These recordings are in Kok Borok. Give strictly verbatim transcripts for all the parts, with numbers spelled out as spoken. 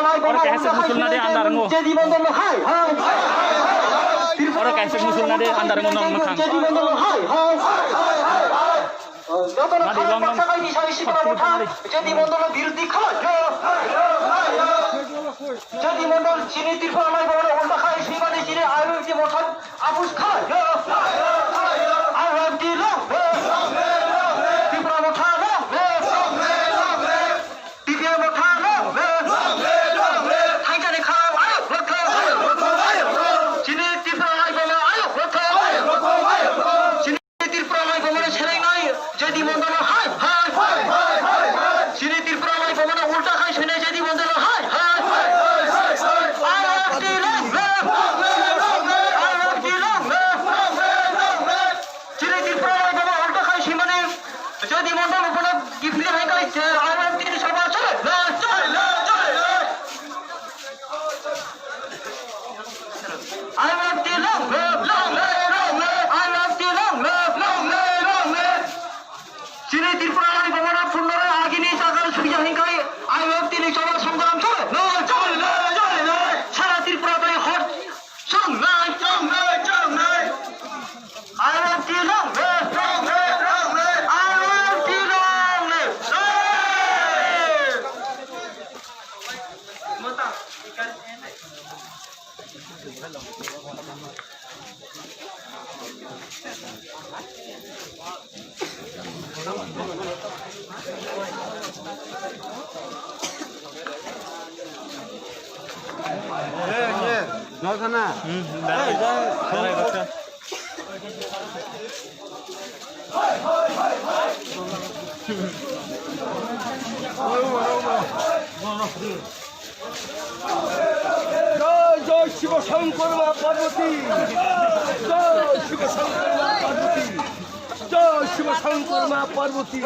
Oro kaisa musul nadi andar ngo. Oro kaisa musul nadi andar ngo nong mwkhang. Madi long long. Jadi mondol biruddhi khalai. Jadi mondol chini Tripura lai bongre ulta khai sibani chini ayurvedi mothai apus khalai. Ayurvedi long. Tripura motha long. T P M motha long live! Long live, long live! Thainjani kha ayok hothok! Ayok hothok, ayok hothok! Chini Tripura lai bono ayok hothok! Chini Tripura lai bono selengnai J D Mondolo hai hai! Hai, hai, hai, hai! Chini Tripura lai bono ulta khai sene J D Mondolo hai hai! Hai, hai, hai, hai! Ayok di long live! Long live, long live! Ayok di long live! Long live, long live! Chini Tripura lai bono ulta khai simani J D Mondol bono gifli hai kai je, I F T ni sabha chole, na chole, na chole, na. I F T long live, long live, long live. I F T long live, long live, long live. Chini Tripura lai bono phunore agini jaga suya hai kai, I F T ni sabha songram chole, na chole, na chole, na. Sara Tripura tai hot Chongnai, chongnai, chongnai. I F T long live, long live, long live. I F T long live. Hey! জয় জয় শিব শঙ্কর মা পার্বতী, জয় শিব শঙ্কর মা পার্বতী, জয় শিব শঙ্কর মা Parvati.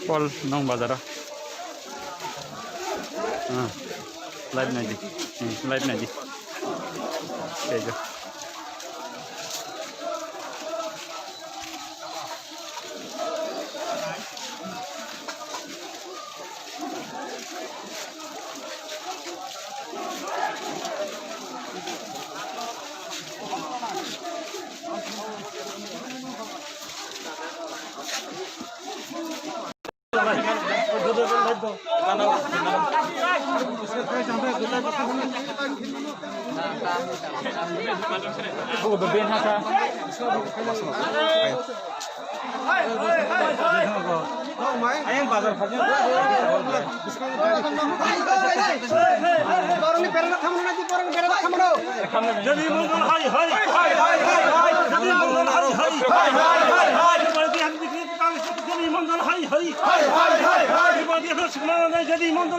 Pol nong bazaro. Ah, live nai di. Hmm, live nai di. Tejo. Buku bebek haka. Ayang bazar khaji. Borokni berajak khamano na, borokni berajak khamano. Jadi mondol hai hai. Jadi mondol hai hai. Jadi mondol hai hai. Jadi mondol hai hai. Jadi mondol hai hai. Jadi mondol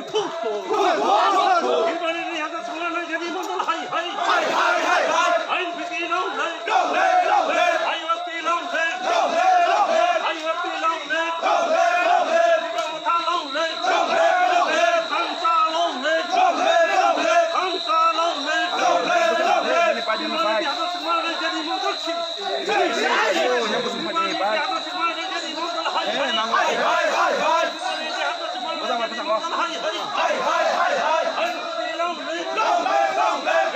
hai hai. Hai hai hai hai. Hai hai hai hai. Long live, long live, long live. Long live, long live, long live. Long live, long live, long live. Long live, long live, long live. Tipra Motha long live. Long live, long live. Khamsa long live. Long live, long live. Khamsa long live. Long live, long live. Jadi mondol si. Jadi mondol si. Jadi mondol hai hai. Hai hai hai hai. Hai hai hai hai. Long live, long live, long live.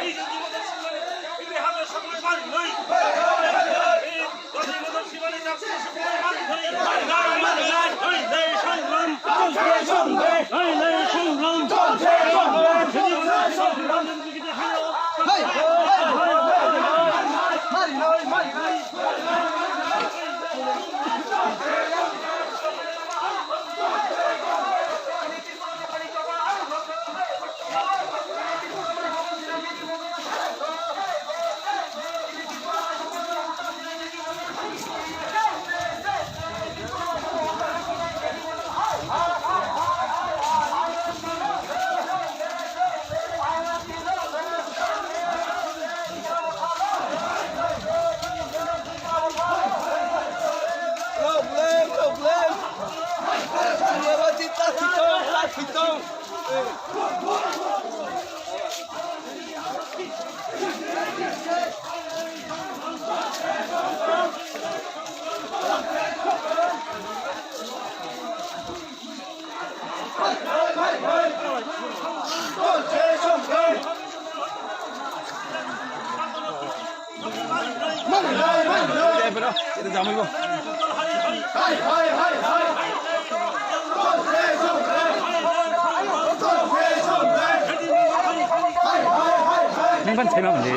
Nang ban sai ma mande.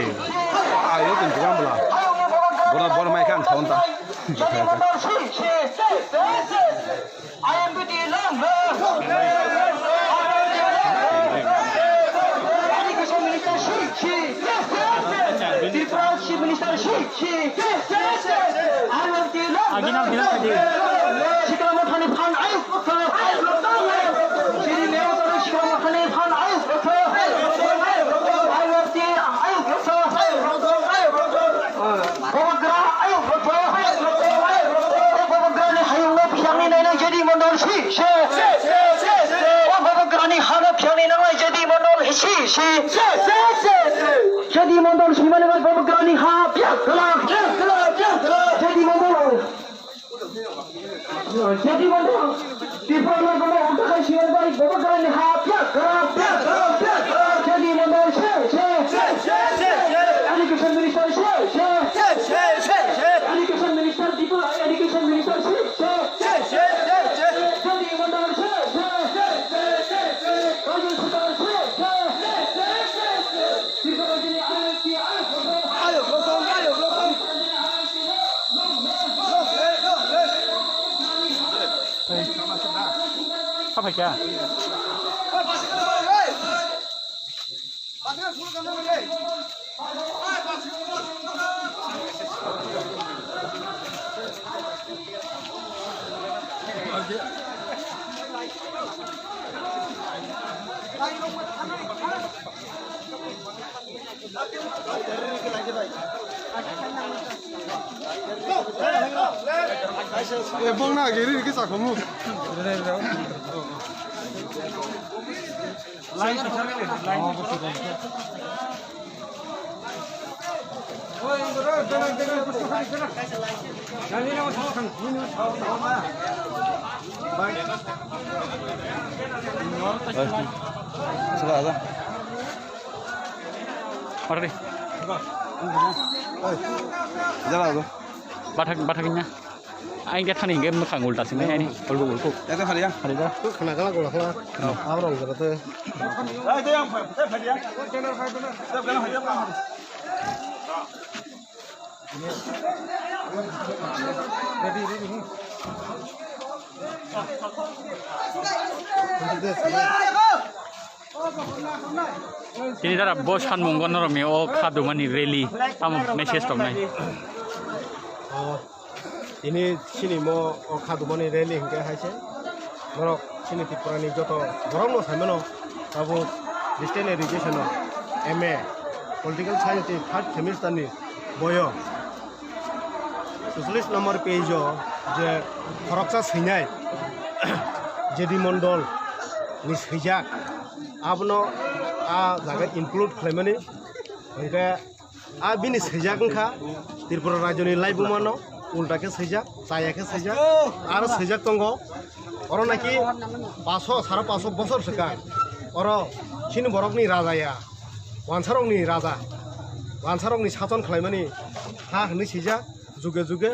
Ayo tun bukan bela. Bona bona mai kan thon ta. I M B T long live! Education Minister Shri Shri! Tripura Chief Minister Shri Shri! I M B T long live! Agina bina tadi. Shikha Mothani phan ayuk bwthar! Shri Mewtara Shikha Mothani phan ayuk bwthar! I M B T ayuk bwthar! Bubagra ayuk bwthar. O bubagrani hayungno phiyangni nainai J D Mondol si se. O bubagrani hano phiyangni nangnai J D Mondol si si. J D Mondol simani bai bubagrani ha phiya kwlak. J D Mondol. Jadi mandal, Tripura Motha Motha Ulta Kai Siwan Bai, Baba Karan ni ha, pyak, pyak, pyak, pyak. Jadi mandal, se, se, se, se, se. Education Minister, se, se, se, se, se, se. Education Minister, Tripura Education Minister, se, se, se, se, se, se. Jadi mandal, se, se, se, se, se, se. Rajya Sabha, se, se, se, se, se, se. Tripura Rajya ni R L C, R L C. Ayo, lokong, ayo, lokong. Sa phaikha? Eh, bong na giri giri sa khomu. Sila ada. Order di. Oi. Jala tu. Bathak, bathak ini. Aing khe thani hingke mwkhang ulta simi aini ulku ulku. Ete phariya. Phariya. Khna kala gola kala. Abrong jora te. Ai de yang phariya. Phariya. Phariya. Tini dara bo sanmungo norokni o khadumani rally tamo message tongnai. O, tini chini mo o khadumani rally hingke hai se norok chini Tripura ni joto borok no sai mano tabuk distance education o M A political science ni third semester ni boyo Sucholish number page o je khoroksa swinai J D Mondol ni swijak, abono a jaga include khlaimani, hwnkhe a bini swijak wngkha Tripura rajyoni laibuma no ulta khe swijak, chaya khe swijak, aro swijak tongo oro naki paso, sara paso bosor swkang oro chini borokni raja ya. Wansarokni raja, wansarokni sason khlaimani ha hwnwi sijak, juge juge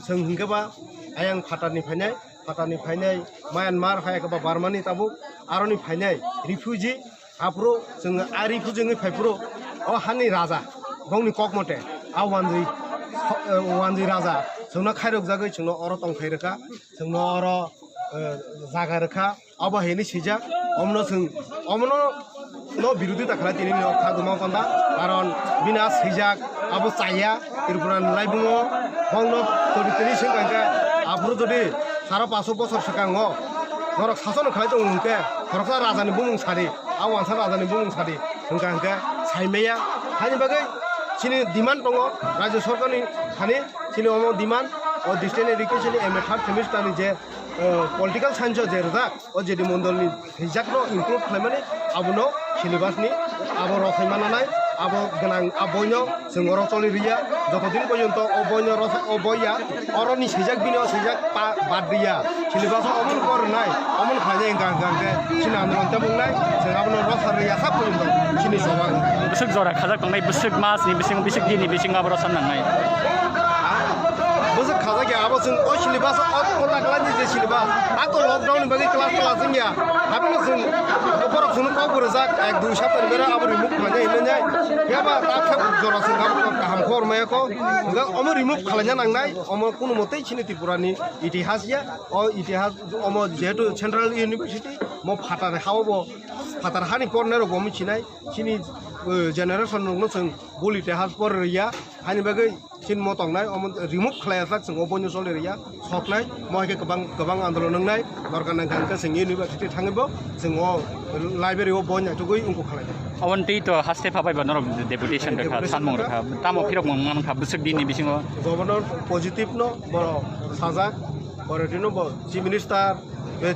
chwng hwnkhe ba ayang phatarni phainai, phatarni phainai Myanmar, hai khe ba Burmani tabuk aroni phainai refugee, aphuru chwng a refugee wngwi phaiphuru o hani raja, bongni kok mote a wanjwi, wanjwi raja chwngno khairokjagwi chwngno oro tongthai rwkha, chwngno oro, eh, jaga rwkha. Abo hini sijak, omono chwng, omono no birodita khlai tini no kha duma konda, karon bini a sijak, abo chaya, Tripura ni laibumo, bongno toni tini sing kangkhe, aphuru jodi sara paso bosor swkango, norok sason khlai tongo hwnkhe, khoroksa raja ni bumung sadi, a wansa raja ni bumung sadi, hwnkha hwnkhe saimaya, haini bagwi chini demand tongo, rajya sorkar ni thani chini omo demand, o distance education ni M A third semester ni je, eh, political science o je rijak, o J D Mondol ni swijak no include khlaimani, abono syllabus ni abo rosai mananai, abo gwnang, a boino chwng oro choli riya, joto din porjonto o boino rosai, o boiya, oro ni swijak bini o swijak pa-, bad riya, syllabus o omo ni por rwnai, omo ni khlainai hwnkha hwnkha hwnkhe chini andolon tei bungnai, chwng abono rosar riya sak porjonto chini choba wngkha. Bwswk jora khajak tongnai, bwswk mas ni bising, bwswk din ni bising abo rosar nangnai. Bwswk khajak ya, abo chwng o syllabus o, o kota class ni je syllabus, a to lockdown ni bagwi class class wngya. Haphino chwng borok chwngno kok bo rwjak, ek dui sapta ni bera abo remove khlainai hinwi nai. Phiya ba ta khe jora chwng abo kaham khobor maya kho. Hwnkhe omo remove khlaina nangnai, omo kunu motei chini Tripura ni itihas ya. O itihas omo jehetu Central University, mo phatar ha o bo, phatar hani pornai rok bo michinai. Chini, eh, generation rokno chwng buli teha por rwya, haini bagwi chini mo tongnai, omo remove khlai ajak chwng o boino choli rwya, soknai, mo hai khe kwbang, kwbang andolon wngnai, dorkar nangkha hwnkhe chwng university thangwi bo chwng o library o boi naitugwi wngkuk khlai. Aboni twi to haste pha bai ba norok deputation rwkha, deputation sanmung rwkha. Rwkha, tamo phirok mung mankha bwswk din ni bisingo. Governor positive no bo sajak, borok rino bo chief minister,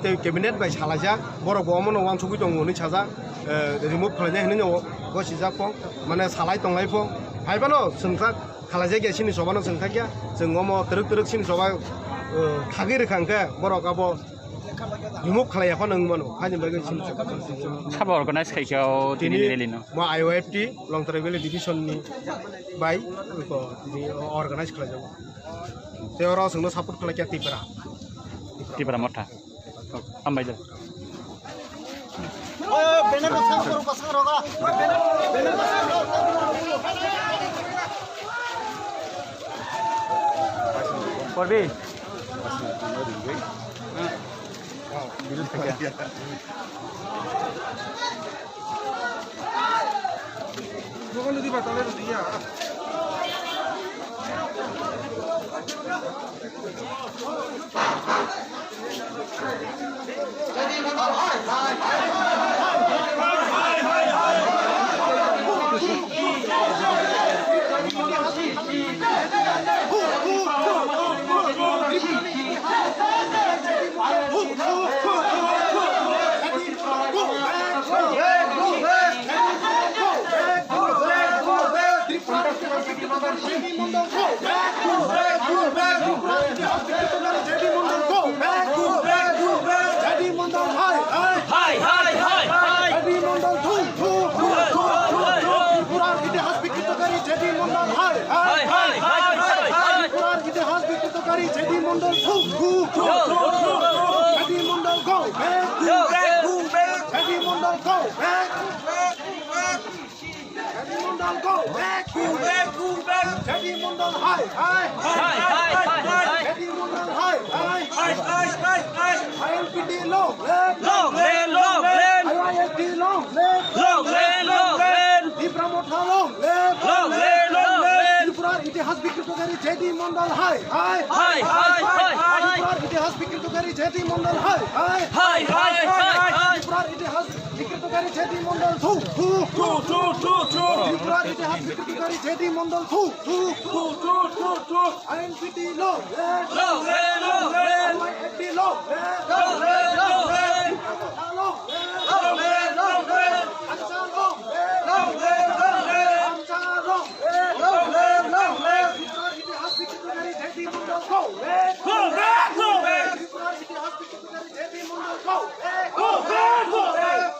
tei cabinet bai salaijak, borok bo omono uansugwi tongo hwnwi sajak, eh, remove khlainai hwnwi no gosijak pho, mane salai tonglai pho. Hai phano chwngthak khalaijak ya, chini choba no chwngthak ya, chwng omo twrwk twrwk chini choba, eh, thagwi rwkha hwnkhe borok abo remove khlai ya phano wng mano, haini bagwi chini choba. Sabo organize khai khe o tini tini rally no? Mo I Y F T Longtrai Valley Division ni bai ko tini organize khlaijago. Tei oro chwngno support khlai kha Tipra. Tipra Motha. Hambai de. Porbi. Hai, hai, hai, hai. Tripura itihas বিকৃতকারী JD Mondal হায় হায়। হায়, হায়, হায়, হায়, হায়। Tripura itihas বিকৃতকারী JD Mondal থু থু থু। JD Mondal go back, go back, go back। JD Mondal go back, go back। JD Mondal go back, go back, go back। J D Mondol hai hai. Hai, hai, hai, hai. J D Mondol hai hai. Hai, hai, hai, hai. I L P T long live. Long live, long live. I Y L T long live. Long live, long live. Tipra Motha long live. Long live, long live. Tripura itihas bikrito J D Mondol hai hai. Hai, hai, hai, hai. Tripura itihas bikrito J D Mondol hai hai. Hai, hai, hai, hai. Tripura itihas bikrito J D Mondol thu thu. Thu, thu, thu, thu. Tripura itihas bikrito J D Mondol thu thu. Thu, thu, thu, thu. I L P T long live. Long live, long live. Y F T long live. Long live, long live. Tipra Motha long live. Long live, long live. Ansa long live. Long live, long live. Ansa long live. Long live, long live. Tripura itihas bikrito J D Mondol go live. Go back, go back. Tripura itihas bikrito J D Mondol go back. Go back, go back.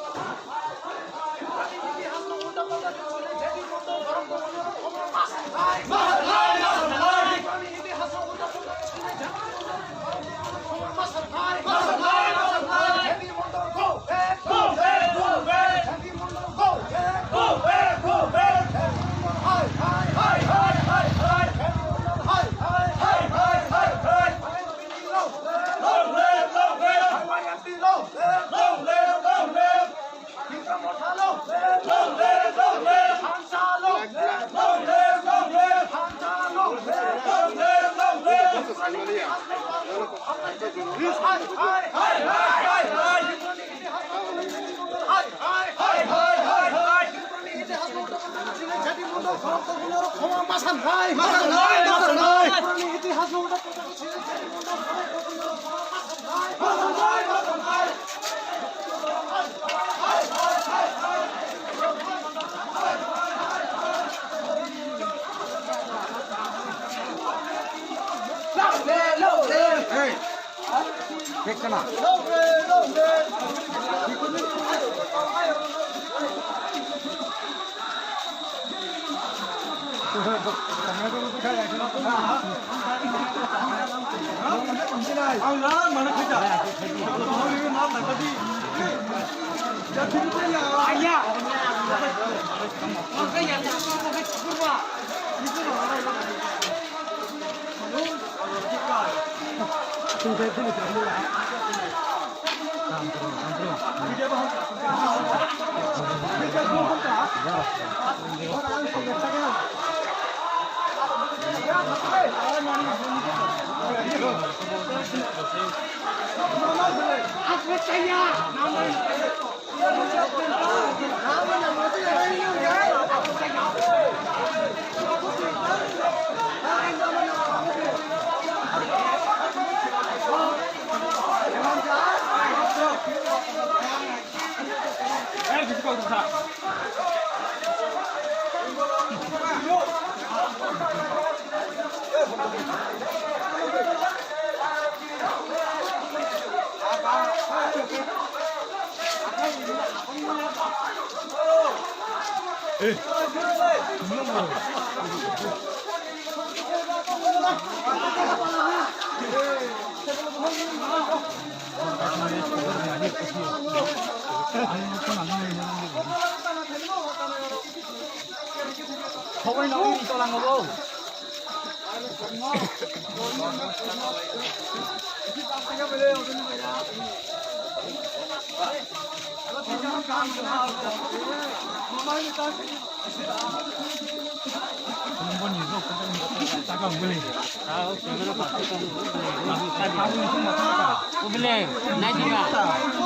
Ubile, nai diba,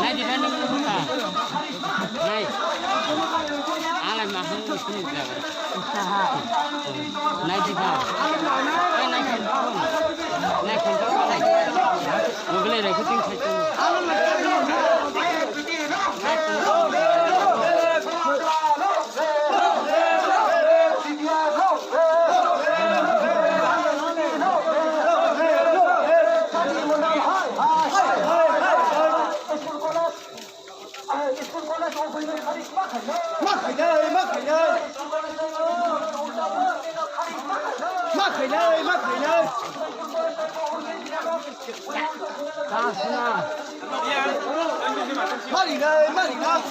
nai diba ni buka. Nai. Alai ma hung sini jaga. Nai diba. Nai khen. Nai khen. Ubile recruiting khai. Ma khainai, ma khainai. Ma khainai, ma khainai. Mari nai, mari nai.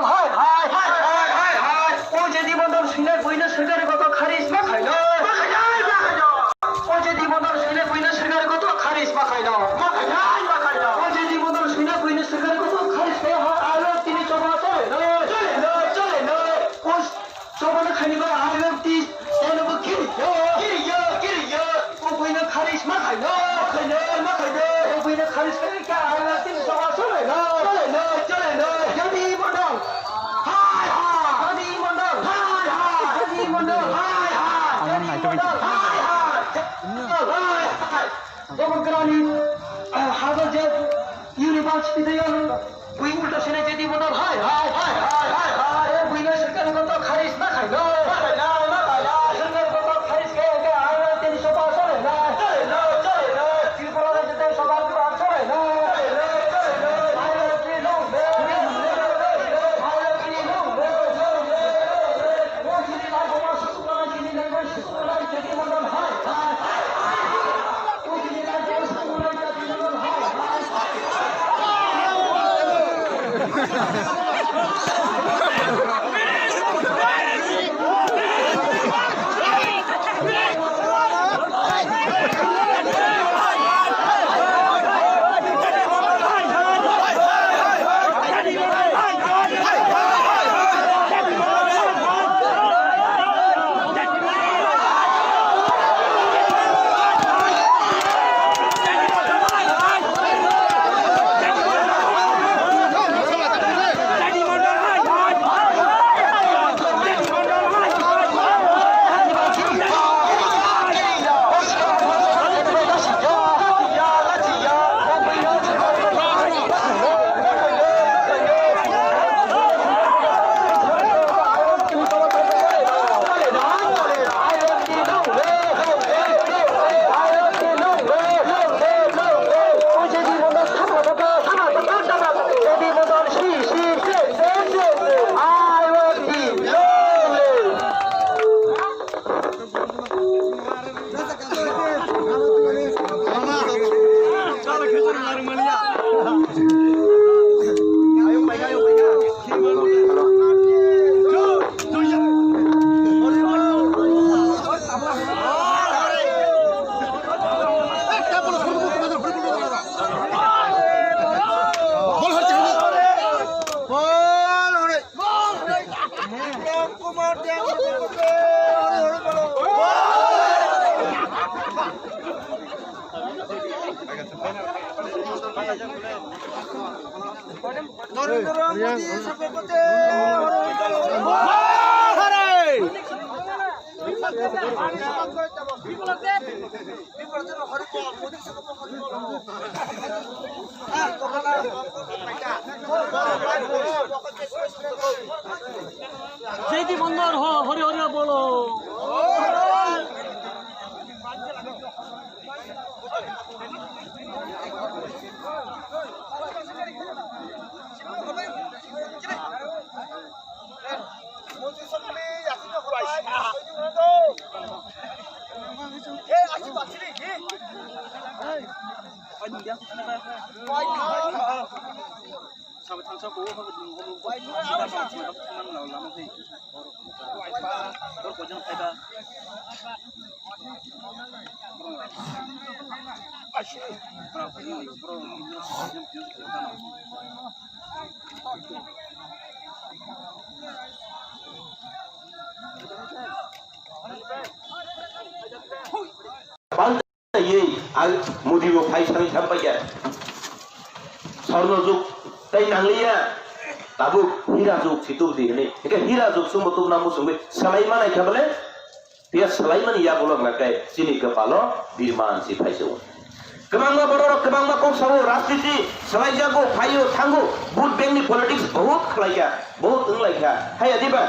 Hai, hai, hai, hai, hai, hai. O je di mondol swinai buino swrwngni koto kharis ma khaino. Ma khaino, ma khaino. O je di mondol swinai buino swrwngni koto kharis ma khaino. Ma khaino, ma khaino. O je di mondol swinai buino swrwngni koto kharis khaino. Hai, aro tini choba chole no. Chole no, chole no. O choba no khaini ba, aro ti, eno bo kiri yo. Kiri yo, kiri yo. O buino kharis ma khaino. Ma khaino, ma khaino. O buino kharis khaino. Kya hai na tin sa wa sole na. Sole na, sole na. Jadi mondol. Hai, hai. Jadi mondol. Hai, hai. Jadi mondol. Hai, hai. Jadi mondol. Hai, hai. Hai, hai. Gobor Grani, ah, Hazar Jet University de yang. Bui ulta sene jadi mondol hai, hai, hai, hai, hai, hai. Eh, bui na sirkar koto kharis ma khai, no. Ma khai, no, ma khai, no. Sirkar koto kharis khai, khai, hai, hai, tini soba sore, no. Sore, no, sore, no. Tripura na jete soba pura sore, no. Sore, no, sore, no. Hai, hai, tini long, no. Hai, hai, tini long, no. Sore, no, sore, no. Sore, no, sore, no. Sore, no, sore, no. Narendra Modi সভাপতি। JD বন্দর হ-, হরি হরি বলো। Bang taiwi ang Modi bo phai sani thampaiya. Sorno jug tai nangliya. Tabuk hira jug si tubdi hwnwi. Hingke hira jug sumbo tubna muchungwi swlai manai kha bole. Phiya swlaimani yagulo hwnkhe chini kwpalo birman si phaisio. Kwbangma bororok kwbangma kok sao, rajniti swlaijago, phaio, thango, vote bank ni politics bahut khlaikha, bahut wnglaikha. Haiya diba?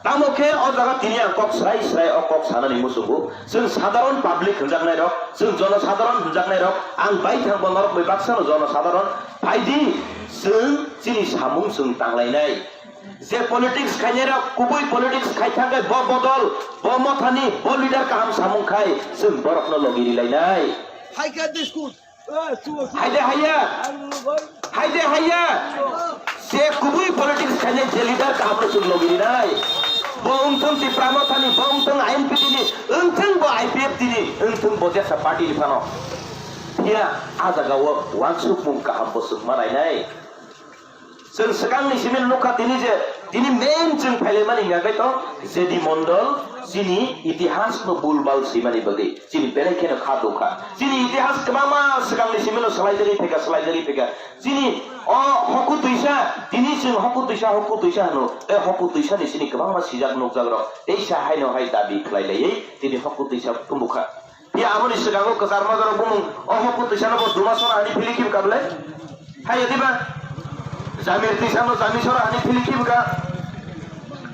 Tamo khe o jaga tini ang kok srai srai o kok sanani muchungo. Chwng sadharon public hwnjaknairok, chwng jonosadharon hwnjaknairok, ang baithang bo norok bai baksano jonosadharon. Phaidi, chwng chini samung chwng tanglainai. Je politics khainai rok kubui politics khai thangkhe bo bodol, bo mothani, bo leader kaham samung khai chwng borokno logi rilainai. Haikhe diskut. Haide haiya. Haide haiya. Je kubui politics khainai je leader kaham no chwng logi rinai. Bo wngthung Tipra Mothani, bo wngthung I N P T ni, wngthung bo I P F T ni, wngthung bo jesa party ni phano. Phiya a jaga o uansukmung kaham bo chwng ma nainai. Chwng swkang ni simi nukha tini je, tini main chwng phailaimani hingkha khe to J D Mondol chini itihas no bulbal swimani bagwi chini belai kheno kha dukha. Chini itihas kwbangma swkang ni simi no swlaijagwi phaikha, swlaijagwi phaikha. Chini o hoku twisa, tini chwng hoku twisa, hoku twisa hwno, tei hoku twisa ni chini kwbangma sijak nukjak rok, teisa haino hai dabi khlai laiwi tini hoku twisa tumbukha. Phiya aboni swkango kwchar mojarok bumung o hoku twisano bo duma sora hani phili khibka bwle? Hai diba? Jamir twisano jami sora hani phili khibka.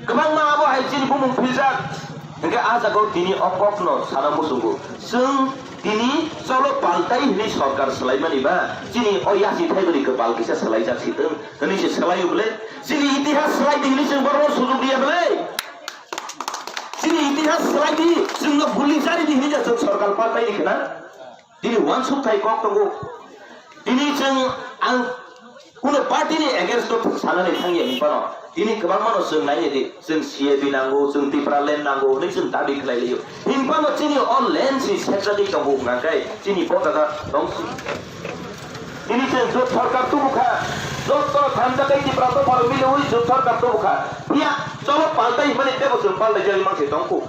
Kwbangma abo hai chini bumung philjak. Hingke a jaga o tini o kokno sana muchungo. Chwng tini cholo paltai hinwi sorkar swlaimani ba chini o yasi thaibari kwpal kisa swlaijak si twng hinwi se swlaio bwle? Chini itihas swlai di hinwi chwng borokno sujuk riya bwle? Chini itihas swlai di, chwngno guli chari di hinwi chwng sorkar paltai ni khna. Tini uansuk thai kok tongo. Tini chwng ang kuno party ni against o sanani thangya hinphano. Tini kwbangma no chwng nai di, chwng C A B nango, chwng Tipra land nango hinwi chwng dabi khlai laio. Hinphano chini o land si sekjagwi tongo hwnkha khe chini bo jaga tong si. Tini chwng jot sorkar tubukha, jotto thanjakwi Tipra dophano milwi jot sorkar tubukha. Phiya cholo paltai hwnmani tebo chwng paltai jagwi mangse tongkhu.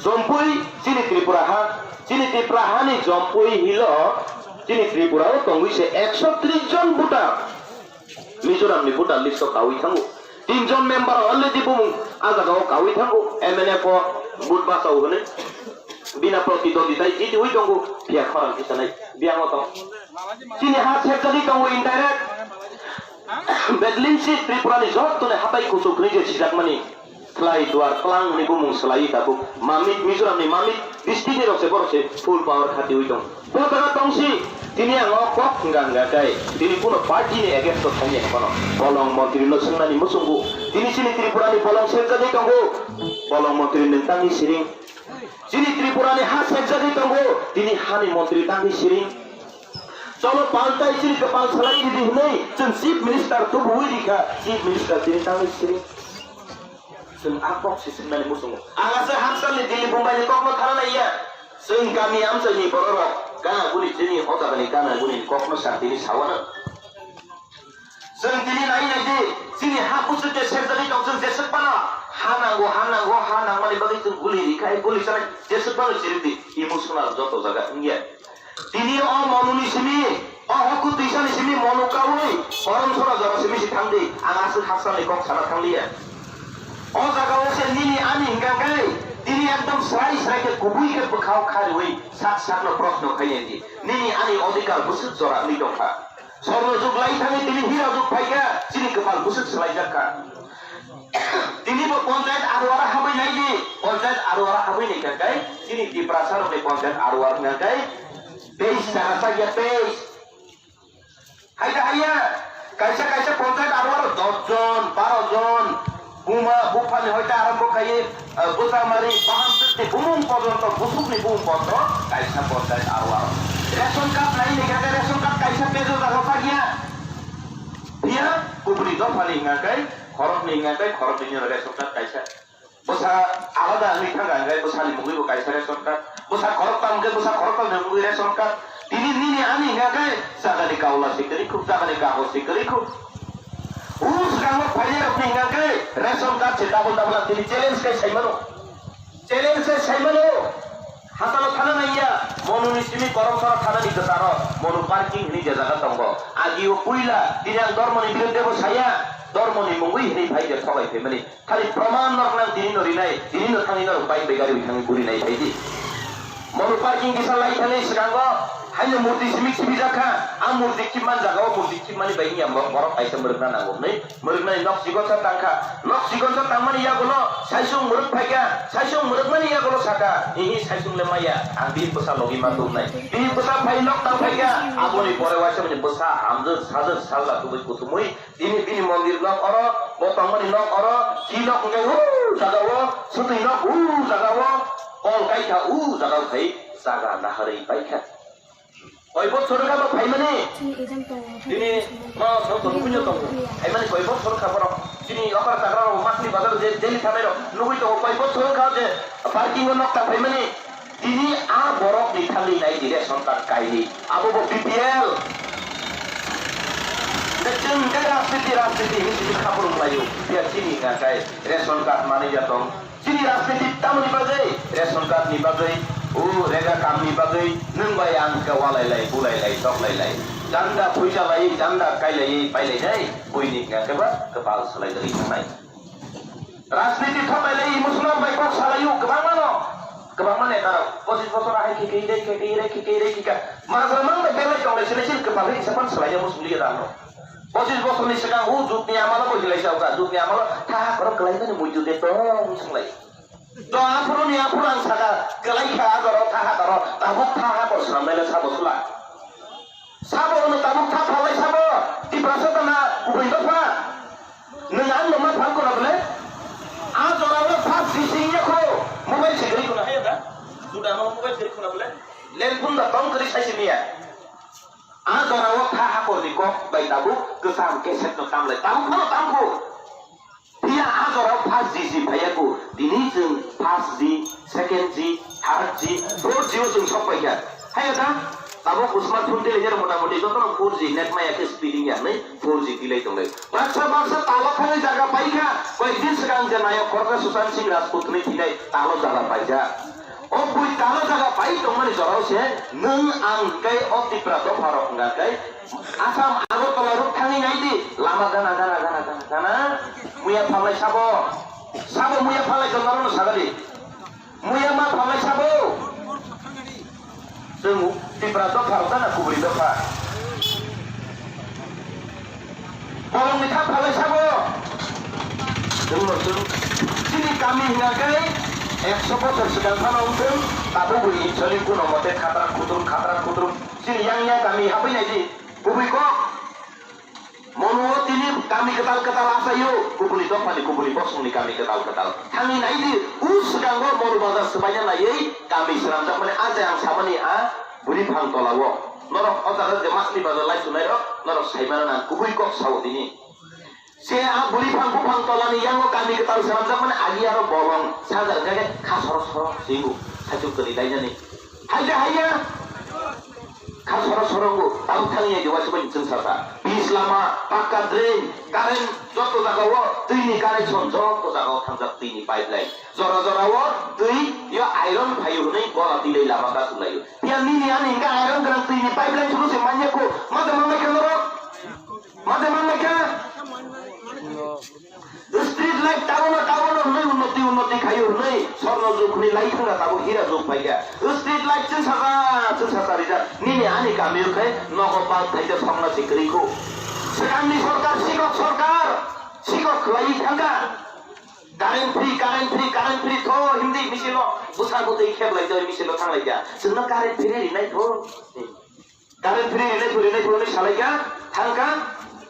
Jompui chini Tripura ha, chini Tripura hani Jompui hilo, chini Tripura o tongwi se ekso tris jon voter. Mizoram ni voter list o kawi thango. Tin jon member already bumung a jaga o kawi thango. M N F o vote bachao hwnwi. Bina protidwandita jitiwi tongo. Phiya khorang kisa nai. Biyang o tong. Chini ha sekjagwi tongo indirect. Bedlin si Tripura ni joto ni hatai kuchuk hwnwi je sijakmani. Khlai duar tlang hwnwi bumung swlaiwi tabuk. Mamit Mizoram ni Mamit district ni rok se borok se full power khatiwi tong. Bo jaga tongsi, tini ang o kok hwnga hwnga khe, tini kuno party ni against o thangya hwnkhano, bolong montri no swngnani muchungo, tini chini Tripura ni bolong sekjagwi tongo, bolong montri nwng tangwi siring, chini Tripura ni ha sekjagwi tongo, tini hani montri tangwi siring, cholo paltai chini kwpal salai ridi hwnwi, chwng chief minister tubuwi rikha, chief minister tini tangwi siring. Chwng a kok se swngnani muchungo. Ang aswk hakchalni Delhi Bombai ni kokno thana naiya. Chwng kami amchaini bororok gana guni chini o jagani gana guni kokno sa tini sawano. Chwng tini nai nai di, chini ha kuchuk khe serjagwi tong chwng jeswk phano ha nango, ha nango, ha nangmani bagwi chwng guli rikhai, guli sanai jeswk phano chirikdi emotional joto jaga wngya. Tini o monuni simi, o hoku twisani simi monu kaui, korom sora jora simi si thangdi, ang aswk hakchalni kok sana thangliya. O jaga o se nini ani hingka khe, tini ekdom srai srai khe kubui khe bwkhao khariui sak sakno proshno khainai di. Nini ani odhikar bwswk jora wngwi tongkha. Sorno jug lai thangwi tini hira jug phaikha, chini kwpal bwswk swlaijak kha. Tini bo ponchayat aruara habwi nai di, ponchayat aruara habwi nai kha kai, chini Tiprasa rokni ponchayat aruara wngkha kai, teis chara sakya teis. Haida haya, kaisa kaisa ponchayat aruara dos jon, baro jon, buma buphani hoite arambo khai, eh, bwsa mari, baham twkni bumung porjonto, busukni bumung porjonto, kaisa ponchayat aruara. Ration card nai ni kha kai, ration card kaisa pejo jaga sakya. Phiya kubuni dophani hingka kai, khoroknwi hingka kai, khoroknwi ni ration card kaisa. Bwsa alada wngwi thangkha hingka kai, bwsani mungwi bo kaisa ration card. Bwsa khoroktam hingka kai, bwsa khoroktam ni mungwi ration card. Tini nini ani hingka kai, jagani kaula si kwrwi khuk, jagani kagoj si kwrwi khuk. O swkango phainai rokni hingka kai, ration card se double double ang tini challenge kai saimano. Challenge se saimano. Hatalo thana naiya, monuni simi korom sora thanani kwcharo, monu parking hini je jaga tongo. Agio puila, tini ang dormoni birudde bo saya, dormoni mungwi hini phai je thogai phaimani. Khali proman norok nang tini no rinai, tini no thangwi norok bike bai gari bai thangwi burinai phaidi. Monu parking kisa lai thani swkango, haino murti simi khibijak kha, ang murti khibman jagao murti khibmani bai wngya borok kaisa mwrwkna nango hwnwi. Mwrwknani nok chikonsa tangkha. Nok chikonsa tangmani yagulo saisung mwrwk phaikha. Saisung mwrwkmani yagulo sakha, "Hihi, saisung le maya, ang bini bwsa logi ma tubunai." Bini bwsa phai nok tang phaikha. Aboni pore waisa bini bwsa hamjwk sajwk sajla tubui kuthumui. Tini bini mondir nok oro, bo tongmani nok oro, chi nok hwnkhe u jaga o, swtwi nok u jaga o, kol kaikha u jaga o khai jaga naharwi paikha. Koi bochor wngkha bo phaimani? Chini agent tongo, Chini agent tongo. No, so tongo, Chini pujo tongo. Agent tongo. Phaimani koi bochor wngkha borok? Chini okra chakra rok, masni bazar je, daily thanai rok nugui tongo, koi bochor wngkha je parking o nokta phaimani? Tini a borok ni thangwi nai di ration card kaini. Abo bo B P L. Chwng khe rajniti, rajniti hinwi simi khaphuru wnglaio. Phiya chini hwnka khe ration card manwi ya tong. Chini rajniti tamoni bagwi, ration card ni bagwi, o rega kam ni bagwi, nwng bai ang khe walai lai, bulai lai, toklai lai. Janda phuisa lai, janda kailai, pailai nai, buini hwnka khe ba kwpal salai dagwi thangnai. Rajniti thok lai lai, Muslim bai kok salaio, kwbangma no. Kwbangma neta rok, pochis bochor ahai khe khe, rei khe khe, rei khe khe, rei khe khe. Majra mang bai belai tong lai, sini sini kwpal hini sapan salai ya Muslim liya dano. Pochis bochor ni swkang o jut ni amalo bo hilai sa uka, jut ni amalo tha ha korok kwlai mani muitu de tong swng lai. To aphuru ni aphuru ang saka, kwlai kha a jora o tha ha koro, tabuk tha ha kor swnam lai le sabo sula. Sabo hwnwi tabuk tha phalai sabo, Tiprasa tana kubui dopha. Nwng ang no ma phang kona bole? A jora o first G C ya kho, mobile se gari kona haya da? Juda no mobile gari kona bole? Len phun da tong kari sai simiya. A jora o tha hakor ni kok bai tabuk kwcham cassette no tamlai. Tabuk phano tamkho. Phiya a jora o first G C phaiya kho. Tini chwng first G, second G, third G, four G o chwng sok paikha. Haiya ta? Tabuk smartphone tei lejar mota moti jotono four G net maya khe speeding ya hwnwi four G tilai tonglai. Baksa baksa talo thangwi jaga paikha. Koyekdin swkang je nayok khoroksa Sushant Singh Rajput hwnwi thwinai talo jaga paijak. O bui talo jaga pai tongmani jorao se nwng ang tei o Tipra dopha rok wngkha khe Assam Agartala rok thangwi nai di, lama gana gana gana gana gana muya phalai sabo, sabo muya phalai tong norokno sagadi, muya ma phalai sabo. Chwng Tipra dopha rok gana kubui dopha. Bolongni kha phalai sabo. Chwngno chwng chini kami hwnka khe ekso bochor swkang phano wng thung, tabukbo insoli kuno mote khatrak khutrum khatrak khutrum chini yang yang kami habwi nai di. Kubui kok. Mono tini kami kwtal kwtal achaio, kubuni dophani kubuni bosongni kami kwtal kwtal. Thangwi nai di, u swkango Moru Bazar swbaina naiwi kami swnamjakmani a je ang samani a bwrwi phang tolao. Norok o jaga je masni bazar lai sunairok, norok saimano nang kubui kok sao tini. Se a bwrwi phang buphang tolani yango kami kwtal swnamjakmani agi aro bolong sajar khe kha soro soro singo saichung kwrwi lainani. Haija haiya kha soro soro ngo tabuk thangya je waisa bai chwng sasa. Pis lama, pakka drain, current joto jagao twini connection joto jagao thangjak twini pipeline. Jora jorao twi yo iron phaio hwnwi bola twilai lama kasulaio. Phiya nini ani hwnkhe iron gwnang twini pipeline thwngno se manya kho. Mate manlai khe norok? Mate manlai khe? Street light town o, town o hwnwi unnoti, unnoti khaio hwnwi sorno jug hwnwi lai thangna tabuk hira jug phaikha. Street light chwng saja, chwng saja rijak. Nini ani kami o khai nogo bal thaisa songna se kwrwi kho. Swkangni sorkar, sikok sorkar, sikok khlaiwi thangkha. Current free, current free, current free tho hindi misil o. Bwsa bwtwi kheblai joi misil o thanglai kha. Chwngno current free rinai tho. Current free rinai phuru rinai phuru hwnwi salaikha, thangkha,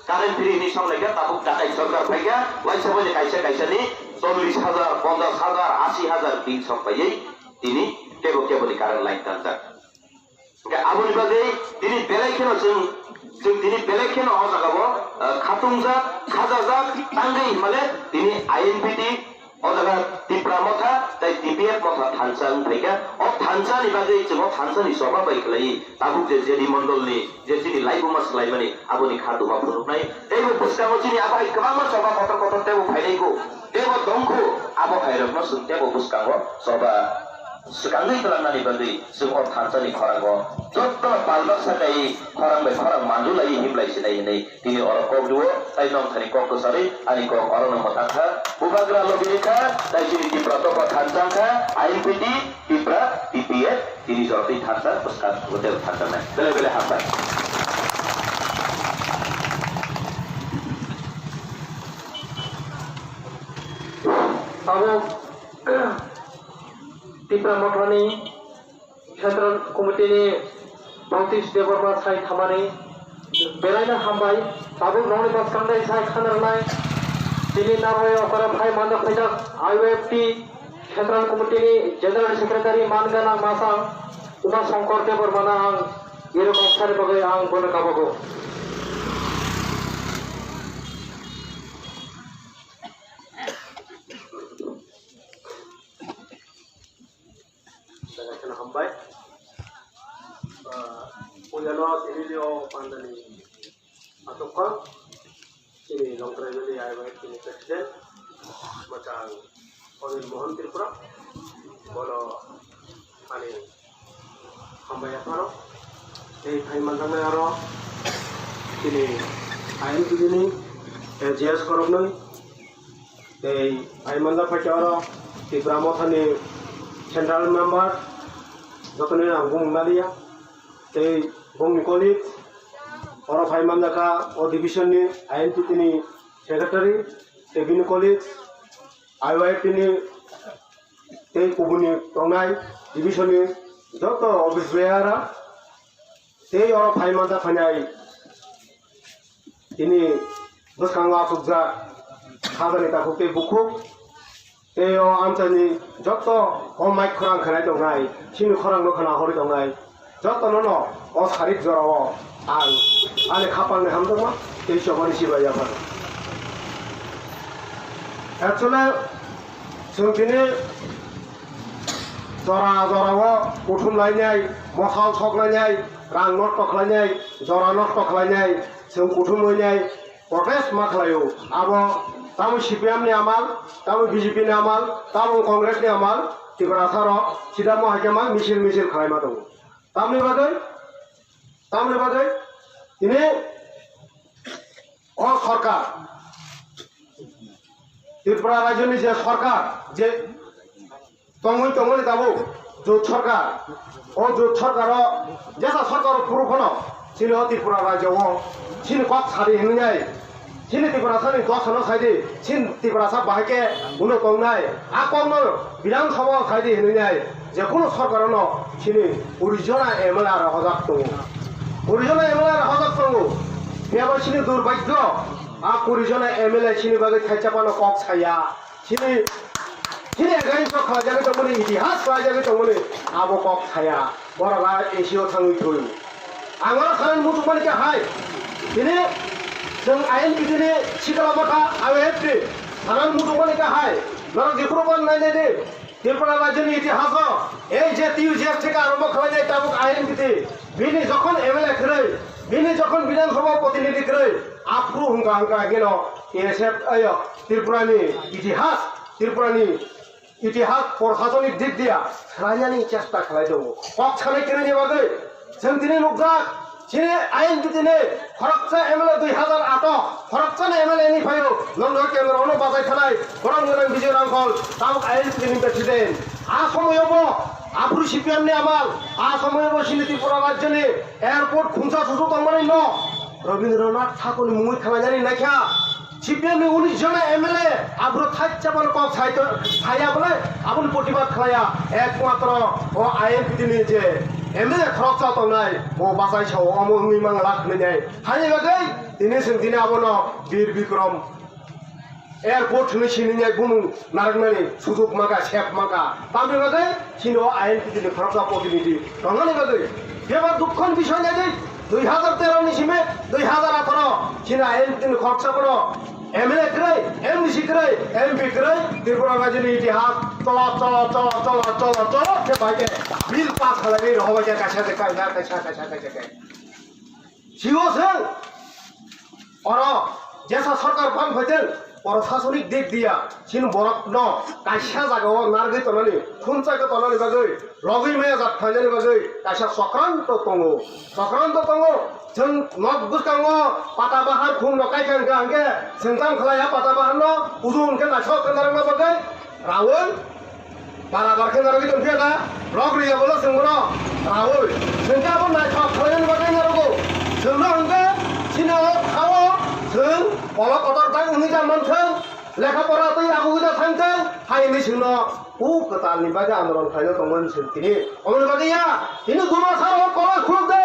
current free hwnwi songlaikha, tabuk dakai sorkar phaikha, waisa waisa kaisa kaisa ni chollish hajar, ponchash hajar, ashi hajar bill sok paiwi tini kebo kebo ni current line tanjak. Hwnkhe aboni bagwi tini belai kheno chwng, chwng tini belai kheno o jaga o, ah, khatungjak, khajajak, tangwi hinmale tini I N P T O jaga Tipra Motha tei T P F Motha thansa wng phaikha. O thansa ni bagwi chwng o thansa ni choba bai khlaiwi tabuk je J D Mondol ni je chini laibuma swlaimani aboni kha duma phunuknai. Tei bo bwskango chini abo hai kwbangma choba kotor kotor teibo phainai kho. Teibo tong kho. Abo hai rokno chwng teibo bwskango choba swkangwi twlangnani bagwi chwng o thansa ni khorango joto pal baksa kai khorang bai khorang manjulaiwi himlai sinai hinwi Tini oro kok rwo, tai nong thani kok kwcharwi, ani kok oro no mwthang kha. Bubagra logi rikha, tai chini Tipra dopha thansa wngkha, I N P T, Tipra, T P F, tini jora twi thansa, bwskang hotel thansa nai. Belai belai hambai. Abo Tipra Mothani Central Committee ni Bhaktish Debbarma sai thamani belaino hambai, tabuk nokni bwskang dai sai khanarnai. Tini narwai okora phai manjak phaijak I Y F T Central Committee ni General Secretary man gana masang Uma Shankar Debbarma no ang Bini kok sani bagwi ang bono kabago. Jaga kheno hambai. Ah, puilano tini o pandani aswk kha. Chini Longtrai Valley I Y F T ni President, mwchang Anil Mohan Tripura, bono ani hambai yapharo. Tei phai manjaknai aro chini I M T V ni, eh, J S Khoroknwi, tei phai manjak phaikhe aro Tipra Mothani Central Member, jotoni ang bumung naliya, tei bongni colleague, oro phai manjakha o division ni I M T T ni secretary, tei bini colleague, I Y F T ni tei kubuni tongnai division ni joto office bearer, tei oro phai manjak phainai tini bwskango achukjak sajani takhuk tei bukhuk. Tei o amchaini joto o mic khorang khanai tongnai, chini khorangno khna horwi tongnai, jotono no o sarik jorao ang ani khapangni hamjakma tei chobani chibai yaphar. Actually, chwng tini jora jorao kuthum lainai, mosal sok lainai, rang nosto khlainai, jora nosto khlainai, chwng kuthum lainai, protest ma khlaio. Abo tamo C P M ni amal, tamo B J P ni amal, tamo Congress ni amal, Tiprasa rok sida mo hai khe ma misil misil khlai ma tongo. Tamni bagwi, tamni bagwi tini o sorkar, Tripura rajyoni je sorkar, je tongwi tongmani tabuk jot sorkar. O jot sorkaro jesa sorkar phuru phano chini o Tripura rajyo o chini kok sadi hinwi nai, chini Tiprasani dosa no saidi, chini Tiprasa bahai khe uno tongnai, a kokno Bidhan Sabha o saidi hinwi nai, je kunu sorkar no chini kuri jona M L A rok hojak tongo, kuri jona M L A rok hojak tongo. Phiya ba chini durbhagyo, a kuri jona M L A chini bagwi thaisa phano kok saya. Chini, chini against o khlaijagwi tongmani, itihas khlaijagwi tongmani, abo kok saya. Borok a A C o thangwi thwi. Ang oro sanani muchungmani khe hai. Tini chwng I N P T ni sikla motha I Y F T. Sanani muchungmani khe hai. Norok jephuru ban nai nai di. Tripura rajyoni itihaso ei je T U J F theke arombo khlainai tabuk I N P T. Bini jokhon M L A kwrwi, bini jokhon Bidhan Sabha protinidhi kwrwi, aphuru hwnkha hwnkha hwnkhe no T S F, ayo, Tripurani itihas, Tripurani itihas, prashasonik dik diya swlainani chesta khlai tongo. Kok sanai kwrwini bagwi chwng tini nukjak, chini I N P T ni khoroksa M L A dui hazar ato, khoroksa ni M L A ni phaio, nongno kendro ono bachai thanai, borom gwnang Bijoy Rangkhol, tabuk I N P T ni president. A somoyo bo aphuru C P M ni amal, a somoyo bo chini Tripura rajyoni airport khungsa susu tongmani no Rabindranath Thakurni mungwi khwlainani naikha. C P M ni unis jona M L A aphuru thaisa bono kok sai to, saya bole aboni protibad khlaiya, ekmatro o I N P T ni je M L A khoroksa tongnai, bo bachai sao, omo wngwi mang lak hwnwi nai. Hani bagwi tini chwng tini abono Bir Bikram Airport hwnwi sini nai bumung narwknani sujuk mangkha, sep mangkha. Tamni bagwi chini o I N P T ni khoroksa protinidhi tongnani bagwi bebak dukkhoni bisoi nai di. Dui hazar tero ni simi dui hazar atharo chini I N P T ni khoroksa bono M L A kwrwi, M D C kwrwi, M P kwrwi, Tripura rajyoni itihas cholo, cholo, cholo khe bai khe bill pass khlaiwi rohorbai khe kaisa de kaisa, kaisa, kaisa, kaisa khe. Sio se oro jesa sorkar phan phaiteng, oro sasonik dik diya, chini borok no kaisa jaga o nargwi tonani, khumchai khe tonani bagwi, rogwi maya jat phainani bagwi kaisa sokranto tongo, sokranto tongo. Chwng nok bwskango pata bahar khum no kaikha hwnkha hwnkhe chwng tamo khlaiya pata bahar no, kudu hwnkhe naisok khe narwkna bagwi raui. Barabar khe narwgwi tongphiya da, rok riya bolo chwng bono raui. Chwng khe abo naithok khlainani bagwi narwgo. Chwngno hwnkhe chini o thao chwng kolok kotor tang wngwi tang manthwng, lekha pora twi agugwi da thangthwng, hai hwnwi chwngno kuk kwtalni bagwi andolon khlaina tongmani chwng tini. Omoni bagwi ya, tini Dumasar o college khuluk de,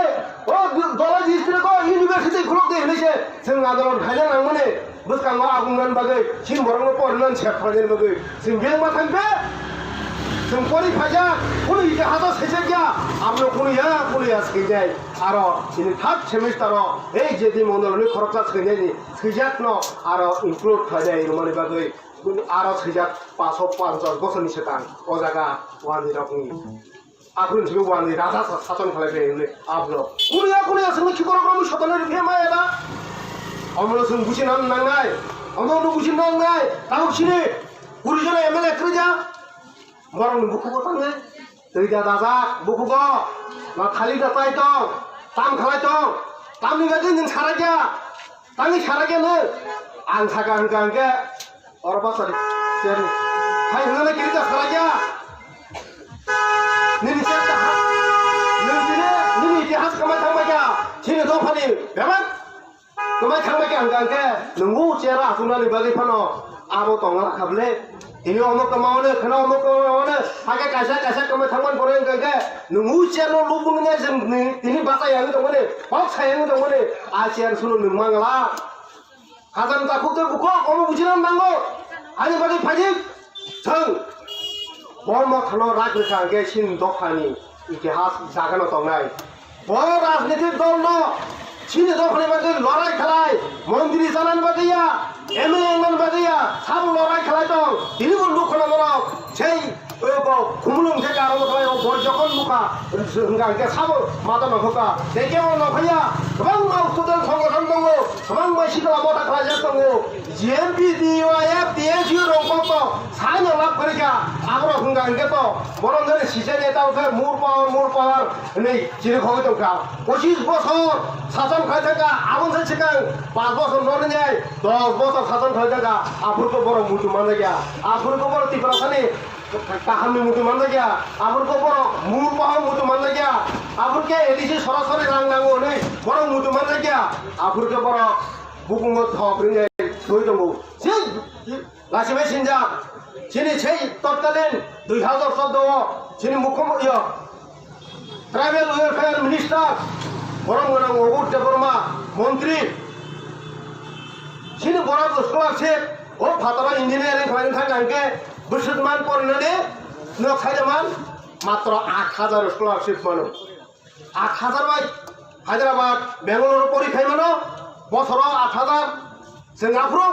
o Dholai district o university khuluk de hwnwi se chwng andolon khlaina nangmani. Bwskango agungnani bagwi, chini borokno porinani sep phainani bagwi, chwng biyang ma thangkhe, Chwng pori phaijak, kunu ite hata swijak ya, abno kunu ya, kunu ya swijak. Aro chini third semester o, ei J D Mondol ni khoroksa swijak ni, swijak no aro include khaijak, romani bagwi aro swijak paso panchas bosor ni swkang, o jaga wani rok ni. Aphuru simi wani raja sa sason khalai bai wngwi ablo. Kunu ya, kunu ya, simi khikorok romwi sotano riphe ma eba. Omono sung buji nan nangnai, omono buji nangnai, tamo sini, kuri jona M L A kwrwi ja. Borokni bukhugo tangnai. Twi da dajak bukhugo. Na thali da tai tong. Tam khalai tong. Tamni bagwi nwng sarakya. Tamni sarakya nwng. Ang saka hwnkha hwnkhe oro bachari cherni. Hai hwnkhana kiri da sarakya. Nini cher da ha. Nwng tini nini itihas kwmai thangbaikha. Chini dophani bebak. Kwmai thangbai khe ang khe, nungo chair o achuknani bagwi phano abo tongna kha bwle. Tini omo kwmaono, kheno omo kwmaono, hakhe kaisa kaisa kwmai thangmani pore wngkha khe, nungo chair no lubung nai jeng ni, tini bachai yang tongmani, hok sai yang tongmani, a chair suno nung mangla. Khajang takhuk tei bukhuk omo bujina nango, ani bagwi phaidi. Chwng bo mothano rak rwkha hwnkhe chini dophani itihas jagano tongnai. Bo rajnitik dolno chini dophani bagwi lorai khlai, montri chanani bagwi ya, M L A wngnani bagwi ya, sabo lorai khlai tong. Tini bo nukho na norok sei bo khumulwng khe karo khlai, bo jokhon nukha hwnkha hwnkhe sabo mata nokhoka. Tei kebo nokhaya, kwbangma student songothon tongo, kwbangma sikla motha khlaijak tongo. G M P, D Y F, T S U rok kok to saino lab kharika, aborok hwnkha hwnkhe to borok nani sijani tamo khe more power, more power hinwi chini khogwi tongkha. Pochis bosor sason khlai thangkha, aboni sai swkang panch bosor noni nai dos bosor sason khlai thangkha, aphuru khe borok muitu manjakya, aphuru khe borok Tiprasani kahamni muitu manjakya, aphuru khe borok more power muitu manjakya, aphuru khe A D C sorasori rang nango hinwi borok muitu manjakya, aphuru khe borok bukungo thok ringjak thwi tongo. Chini lachibai sinjak, chini sei totkalin dui hazar chordo o chini mukhomantri, yo, tribal welfare minister, borom gwnang Obur Debbarma montri, chini borok scholarship, o phataro engineering khlaina thang khe bwswk man porinani nok saida man matro aat hazar scholarship mano. Aat hazar bai Hyderabad, Bangalore pori khai mano, bosoro aat hazar. Chwng aphuru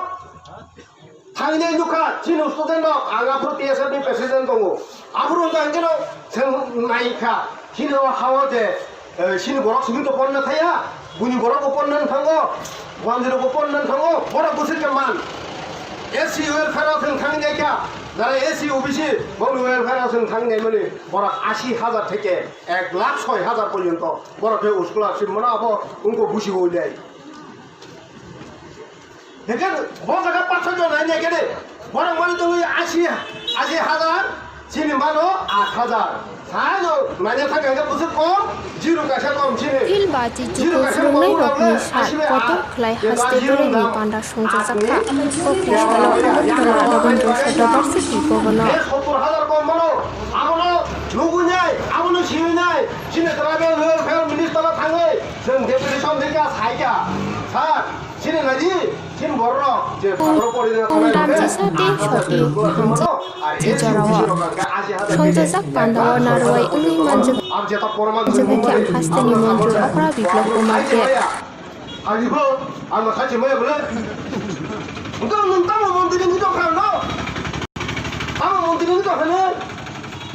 thangnai nukha, chini student rok, ang aphuru T S F ni president tongo. Aphuru hwnkha hwnkhe no chwng naikha, chini o hao je, eh, chini borok simi to porna thaya, buini borok bo porna thango, wanjwirok bo porna thango, borok bwswk khe man. S C welfare o chwng thangnaikha, jara S C O B C, boni welfare o chwng thangnai mani, borok ashi hazar theke ek lakh soi hazar porjonto borok khe scholarship mano, abo wngkha busi hwnwi. Hingke bo jaga pathor jon nai nai kene, borok mani tongwi ashi, ashi hazar, chini mano aat hazar. Sano nai nai thang khe bwswk kom, zero kaisa kom chini. Phil ba tei chuku phwrwngnai rokni sal kotor khlai haste borokni panda songchajakha. Kokni salo Agartala Rabindra Sarobar City Bhavan o. Sottor hazar kom mano, abono nugwi nai, abono siwi nai, chini tribal welfare minister o thangwi chwng deputation rikha, saikha, sir, chini naidi, chini bororok je phataro porina thangnai Ramjisa tei Soti Hamjik. Jijorao songchajak pandao narwai wngwi manjak, manjakha hasteni montri Okra Biplab Kumar Deb. Ani bo, ang khachi maya bole. Nto nung tamo montri ni to khano. Tamo montri ni to khano.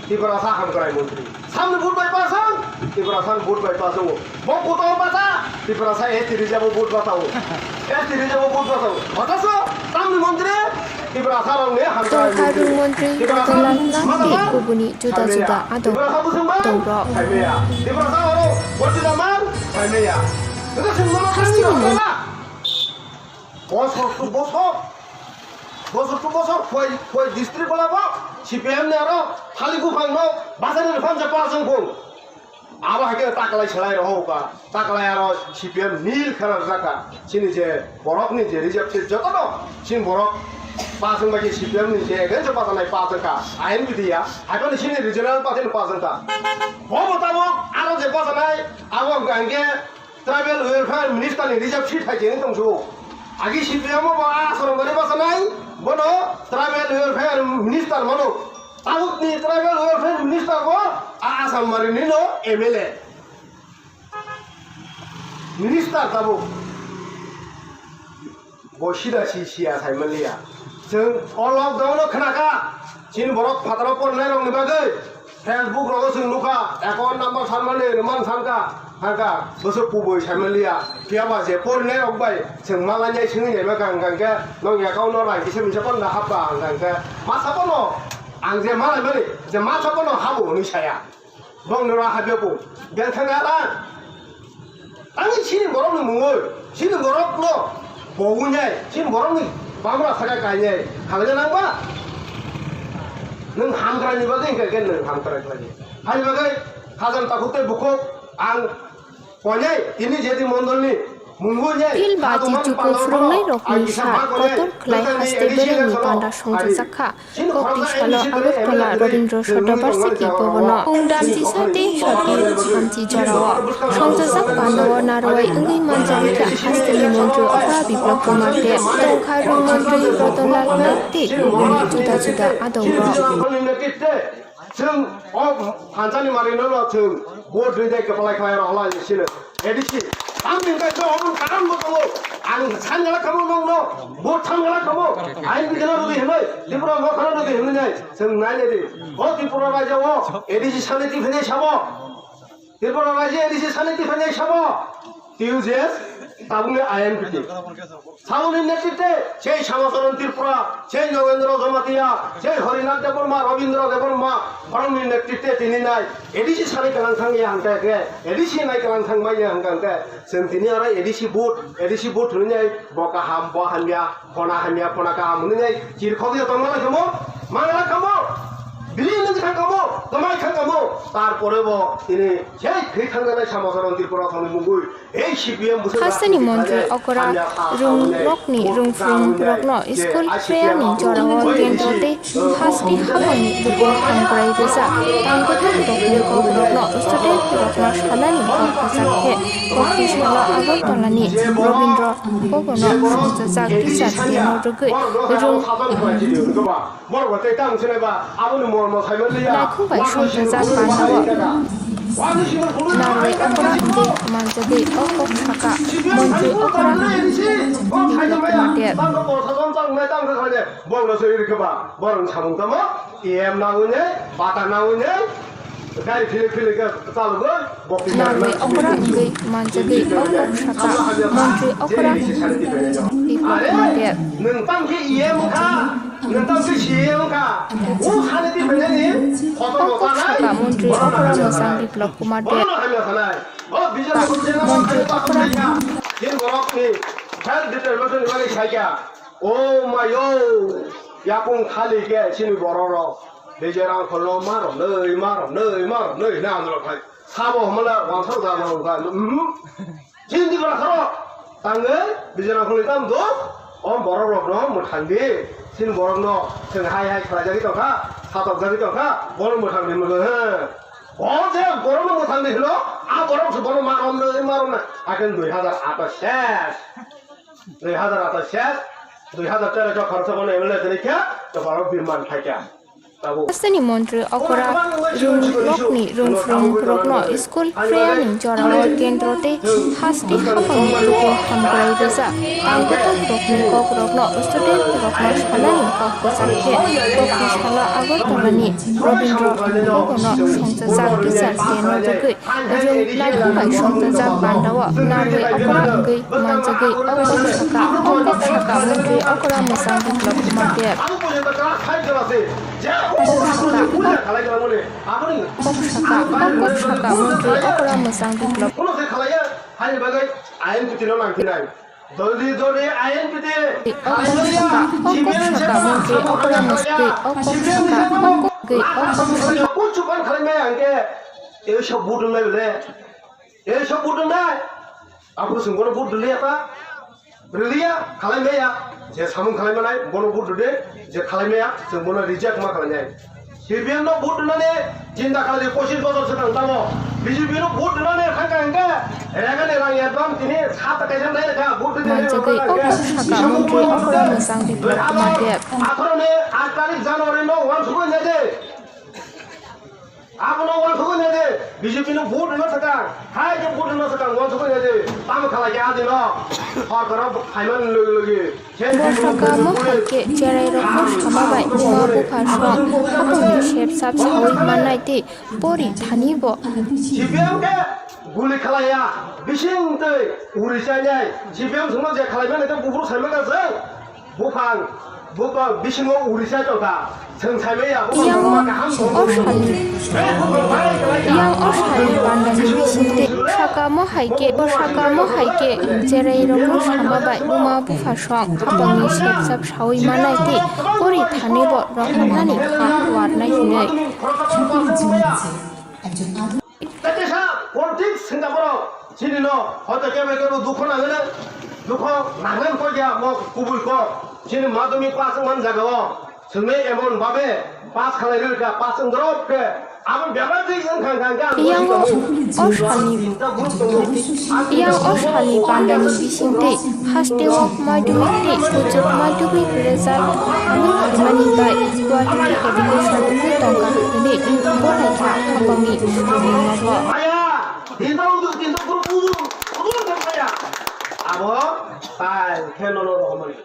Tiprasa hamkrai montri. Samni vote bai pass ang, Tiprasa vote bai pass ang. Bo koto bata, Tiprasa S T reserve vote bata o. S T reserve vote bata o. Bata so, tamni montri, Tiprasa rong ne hamkrai. Sorkar rung montri, Tiprasa Motilal Nandi, mana ba? Kubuni juda juda adong. Tiprasa busung ba? Dong rok. Hai meya. Tiprasa oro, boti daman, hai meya. Itu semua hasteni montri. Bosor to bosor, bosor to bosor, koi, koi district bola bo, C P M ni aro thali buphang no, basari buphang je pass wng phung. Abo hai khe taklai selai rohor ka, taklai aro C P M nil khara jaka, chini je borok ni je reserve seat joto no, chini borok pass wng bai khe C P M ni je against pass nai pass wng ka, I N P D ya, hai phano chini regional party ni pass wng ka. Bo bo tabok aro je pass nai, abo hwnkha hwnkhe Tribal Welfare Minister ni reserve seat hai chengwi tongsu. Agi C P M o bo a sorong gari basa nai, bono Tribal Welfare Minister mano. Tabuk ni tribal welfare minister ko a Asam mari ni no M L A. Minister tabuk. Bo sida si siya sai manliya. Chwng o lockdown no khnaka. Chini borok phataro pornai rok ni bagwi. Facebook rogo chwng nukha, account number sanmani rwman sankha, thangkha, bwswk kubui saimanliya, phiyaba je porinai rok bai chwng malainai swngwi naima kha hwnkha hwnkhe, nwng account no rang kisa misa panda hapba hwnkha hwnkhe, ma sabono ang je malaimani, je ma sabono habo hwnwi saya. Bongni rang habya bo, belthang rang. Ani chini borokni mungwi, chini borokno bowinai, chini borokni bamra saka kainai, khalai nangba? Nwng hamkraini bagwi hwnkha khe nwng hamkrai khlai. Hani bagwi khajang takhuk tei bukhuk ang koinai, tini jeti mondolni mungwi nai, Phil ba khadumani jichuku palo phwrwngnai rokni ai sa kotor khlai haste berengni panda songchajak kha. Kokti salo Agartala Rabindra Sodabarsiki Bhavan-o Ungdam Tisati Sati Hamchi Jorao Songchajak Pandao Narwai Wngwi Manjak Wngkha Hasteni Montri Okra Biplab Kumar Deb, Tongkha Rung Montri Rotonlal Nath tei Juda Juda Adongrok. Chwng o phansani mari no no chwng vote rwi de kwplai khlai rw hala ni sino. A D C. Tamni hwnkhe chwng omo karon bo tongo. Ang sangala kamo nong no. Vote sangala kamo. Ain bigala rwdi hinoi. Tripura mo khana rwdi hinoi nai. Chwng nai le di. O Tripura rajya o A D C sani tiphini sabo. Tripura rajya A D C sani tiphini sabo. T U J S tabukni I N P T. Saboni netrite, sei Samacharan Tripura, sei Nogendra Jamatia, sei Harinath Debbarma, Rabindra Debbarma, borokni netrite tini nai A D C sani kanang thangya hwnkhe khe, A D C nai kanang thangmaya hwnkhe khe, chwng tini oro A D C vote, A D C vote hwnwi nai bo kaham, bo hamya, phona hamya, phona kaham hwnwi nai chirkhokya tongma lai kamo, mangala kamo, bini nungwi thang kamo, kwmai thang kamo, tarpore bo tini sei thwi thangjanai Samacharan Tripura thangwi mungwi. Hasteni montri okra rwngnokni rwngphrwngrokno school phreyani jorao kendro tei hasti haboni bukur hamkrai rwjak tangkwthang rokni kokrokno student rokno sanani kok kwchak khe kokti salo Agartalani Rabindra Bhavan-o songchajak teacher day-no rwgwi rwng Borok bo tei tamo sinai ba aboni mormo saiman liya. Naikhung bai songchajak pandao. Narwai okra hwnwi manjagwi o kok saka montri okra Biplab Kumar Deb. Borokno soi rikhe ba borokni samung tamo E M nangwi ne, bata nangwi ne. Gari philip philip khe chalogwi bokti narwai okra wngwi manjagwi o kok saka montri okra Biplab Kumar Deb. Nwng tamo khe E M wngkha, nwng tamo khe C E M wngkha. O sani twi phainani kotor o kok saka montri okra mwchang Biplab Kumar Deb. Bono hamya sanai. O B J P montri okra. Tin borokni self determination ni bagwi saikha. O mayo, yakung khali khe chini bororok. Bejerang kholo maro nui, maro nui, maro nui na andro khai. Sabo hmala wansok da maro khai. Mhm. Chini di bara kharo. Tangwi bejerang kholo tam do. O bororok no mwthang di. Chini borok no chwng hai hai khlai jagwi tongkha. Satok jagwi tongkha. Bono mwthang di mwthang he. O je borok no mwthang di hino. A borok se bono maro nui, maro nui. Akhir dui hazar athas ses. Dui hazar athas ses, dui hazar tero khe khoroksa bono M L A kwrwi khe, to borok birman khai khe. Tabuk. Hasteni montri okra rwngnokni rwngphrwngrokno school phreyani jorao kendro tei hasti haboni bukur hamkrai rwjak tangkwthang rokni kokrokno student rokno sanani kok kwchak khe kokti salo Agartalani Rabindra Bhavan-o songchajak teacher day-no rwgwi Rwng naikhung bai songchajak bandao narwai okra wngwi manjagwi o kok saka, o kok saka montri okra mwchang Biplab Kumar Deb. O kok saka, o kok saka, o kok saka montri okra mwchang Biplab. Dori dori ain piti no nang tinai. Dori dori ain piti. O kok saka, o kok saka montri okra mwchang, o kok saka, o kok gwi, o kok saka. Kuchukan khalai mai angke. Ei sob vote rwnai bole. Ei sob vote rwnai. Aphuru chwng bono vote rwliya ta? Rwliya, khalai maya. Je samung khalai manai, bono vote rwdi. Je khalai maya, chwng bono reject ma khalai nai. C P M no vote rwnani chinta khalai di, pochis bosor swkang tamo. B J P no vote rwnani thangka hwnkhe, regani rang advance tini sat kaisa nai rwkha, vote rwdi. Manjagwi o kok saka montri okra mwchang Biplab Kumar Deb. Atharo ni aat tarik January no wansugwi nai de. Abono uansukwi naidi, B J P no vote rwna swkang, hai khe vote rwna swkang, uansukwi naidi, tamo khalai khe adino, sorkaro phaimani logi logi. Bwsakamo hai khe cherairokno sama bai buma bupha song hapangni sepsap saui mannai tei pori thani bo. C P M khe guli khalaiya, bising tei uri chainai, C P M songno je khalai mani tei buphuru sai mangkha chwng. Buphang, buphang bisingo uri chai tongkha. Chwng saimaya, buphang Yang buphang kaham o song sali, yang o sali bandani bisingtwi sakamo hai khe, sakamo hai khe, cherairokno sama bai buma bupha song hapangni sepsap saui mannai tei pori thani bo rok hwnani kha warnai hwnwi. Tei teisa politics hwnkha borok, chini no hoito kebo kebo dukho nangwi nang, dukho nangwi kok ya mo kubui kok. Chini madhyamik pass wngmani jaga o chwngno emon babe pass khalai rwkha, pass wng drop khe abo bebak twi wngkha hwnkha hwnkhe ang Yang buji tongo. O salni, Chinta group tongo. Yang o salni bandani bisingtwi hasteo maidugwi tei kuchuk maidugwi result hamwi phaimani bai Guwahati Education wngwi tongkha hwnwi bo naikha hapangni sumungnogo. Maya, tinta udu, tinta group udu, udu wngkha maya. Abo, tai, khe nono rohormani.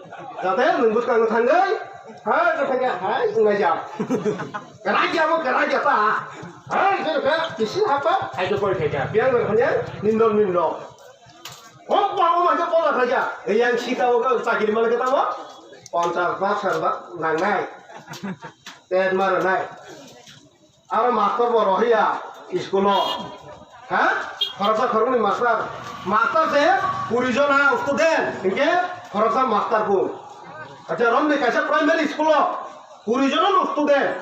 Jate nwng bwskang thangwi, hai, khe thangkhe, hai, wngnai ja. Kwrak ya bo, kwrak ya ta. Hai, khe khe, kisi hapa, hai, khe pori khe khe. Biyang nang khanya, nindol, nindol. Hop, ba, o, ma, khe pola khe khe. Ei, yang sita o, khe chakiri male khe tamo. Ponchas lakh, sat lakh nangnai. Tet mara nai. Aro master bo rohiya school o. Ha? Khoroksa khoroknwi master. Master se kuri jona student. Hinkhe khoroksa master bo. Acha romni kaisa primary school o kuri jona no student.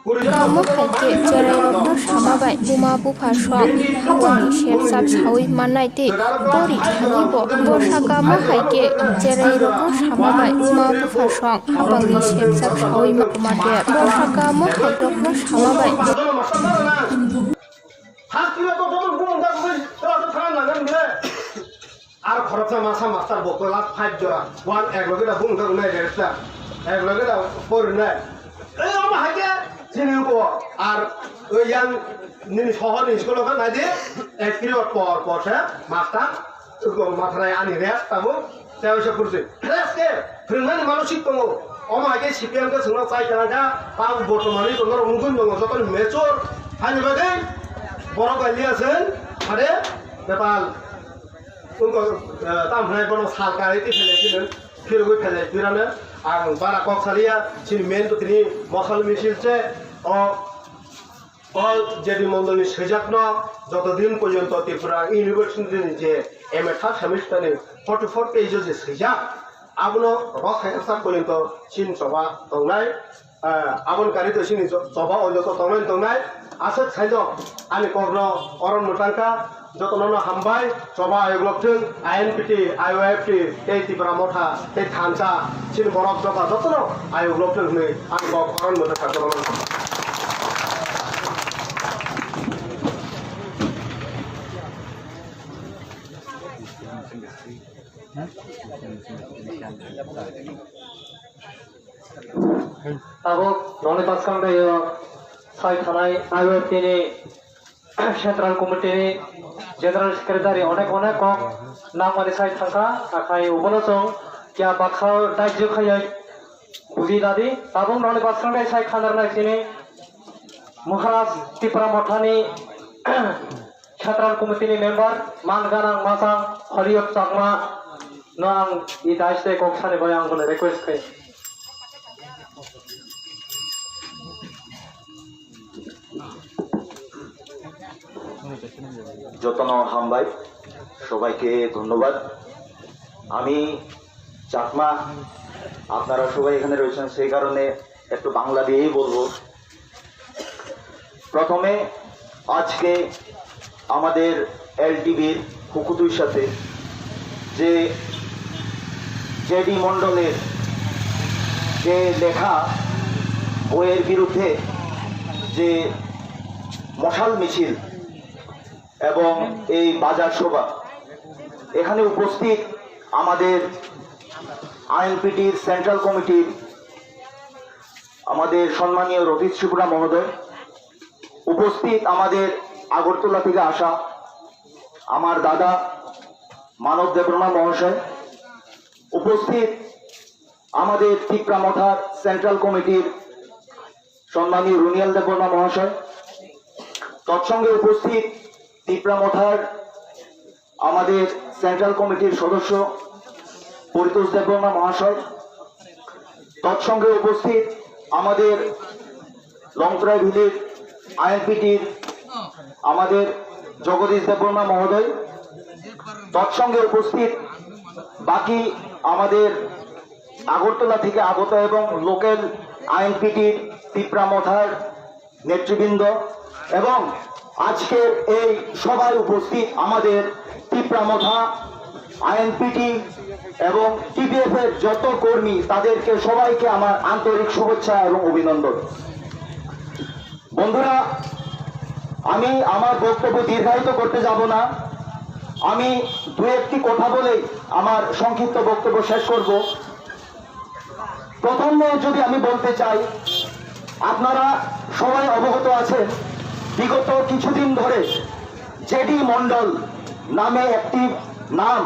Kuri jona Omo student hai khe cherairokno sama bai buma bupha song hapangni sepsap saui mannai tei pori thani bo bwsakamo hai khe cherairokno sama bai buma bupha song hapangni sepsap saui ma kuma de bwsakamo hai rokno sama bai. Hasteo to joto bumung da gumai, to to thana nangan bile. Ar khoroksa masa master bo class five jora, one ek loge da bumung da gumai resta, ek loge da porinai. Ei ama haike chini ko ar oi yang nini sohor ni school ka nai di, ek period por por se master Ego mathanai ani rest tabuk tei waisa pursi. Rest khe phwrwngnani manosik tongo. Omo hai khe C P M khe chwngno chai kana kha, tabuk bortomani tongo norok nugwi tongo jotoni mature. Haini bagwi borok bai liya chwng hade bepal. Wngkha, eh, tamo hwnai bono sal karwi twi phailai twi nwng phirogwi phailai twirano ang bara kok saliya. Chini main to tini mosal misil se o. O J D Mondolni swijakno joto din porjonto Tripura University ni je M A third semester ni forty four page o je swijak, abono rw sai sak porjonto chini choba tongnai, ah, aboni kari to chini cho-, choba o joto tongnai tongnai, aswk saino ani kokno oron mwtangkha. Jotono no hambai, choba ayok lokthwng, I N P T, I Y F T, tei Tipra Motha, tei thansa, chini borok doka jotono ayok lokthwng hwnwi ang kok oron mwthangkha jotono. Tabuk noni bwskang tei o sai thanai I Y F T ni Central Committee ni General Secretary onek onek kok nangmani sai thangkha, akhai ubono chwng kya baksa daijwk khaiya buji dadi. Tabuk noni bwskang tei sai khanarnai chini Maharaj Tipra Mothani Central Committee ni member man ganang machang Holiyot Chakma no ang i dais tei kok sani bai ang bono request khai. Jotono hambai, সবাইকে ধন্যবাদ। আমি চাকমা, আপনারা সবাই এখানে রয়েছেন, সেই কারণে একটু বাংলা দিয়েই বলবো। প্রথমে আজকে আমাদের এলটিবির হুকুতুই সাথে যে জেডি মণ্ডলের যে লেখা বইয়ের বিরুদ্ধে যে মশাল মিছিল এবং এই বাজার সভা, এখানে উপস্থিত আমাদের আইএনপিটির সেন্ট্রাল কমিটির আমাদের সম্মানীয় রফিক ত্রিপুরা মহোদয়, উপস্থিত আমাদের আগরতলা থেকে আসা আমার দাদা মানব দেববর্মা মহাশয়, উপস্থিত আমাদের তিপ্রা মথার সেন্ট্রাল কমিটির সম্মানী রুনিয়াল দেববর্মা মহাশয়, তৎসঙ্গে উপস্থিত তিপ্রা মথার আমাদের সেন্ট্রাল কমিটির সদস্য পরিতোষ দেববর্মা মহাশয়, তৎসঙ্গে উপস্থিত আমাদের লংত্রাই ভ্যালির আইএনপিটির আমাদের জগদীশ দেববর্মা মহোদয়, তৎসঙ্গে উপস্থিত বাকি আমাদের আগরতলা থেকে আগত এবং লোকাল আইএনপিটির তিপ্রা মথার নেতৃবৃন্দ এবং আজকের এই সভায় উপস্থিত আমাদের তিপ্রা মথা, আইএনপিটি এবং টিপিএফ এর যত কর্মী, তাদেরকে সবাইকে আমার আন্তরিক শুভেচ্ছা এবং অভিনন্দন। বন্ধুরা, আমি আমার বক্তব্য দীর্ঘায়িত করতে যাব না, আমি দু একটি কথা বলেই আমার সংক্ষিপ্ত বক্তব্য শেষ করব। প্রথমে যদি আমি বলতে চাই, আপনারা সবাই অবগত আছেন, বিগত কিছুদিন ধরে জেডি মণ্ডল নামে একটি নাম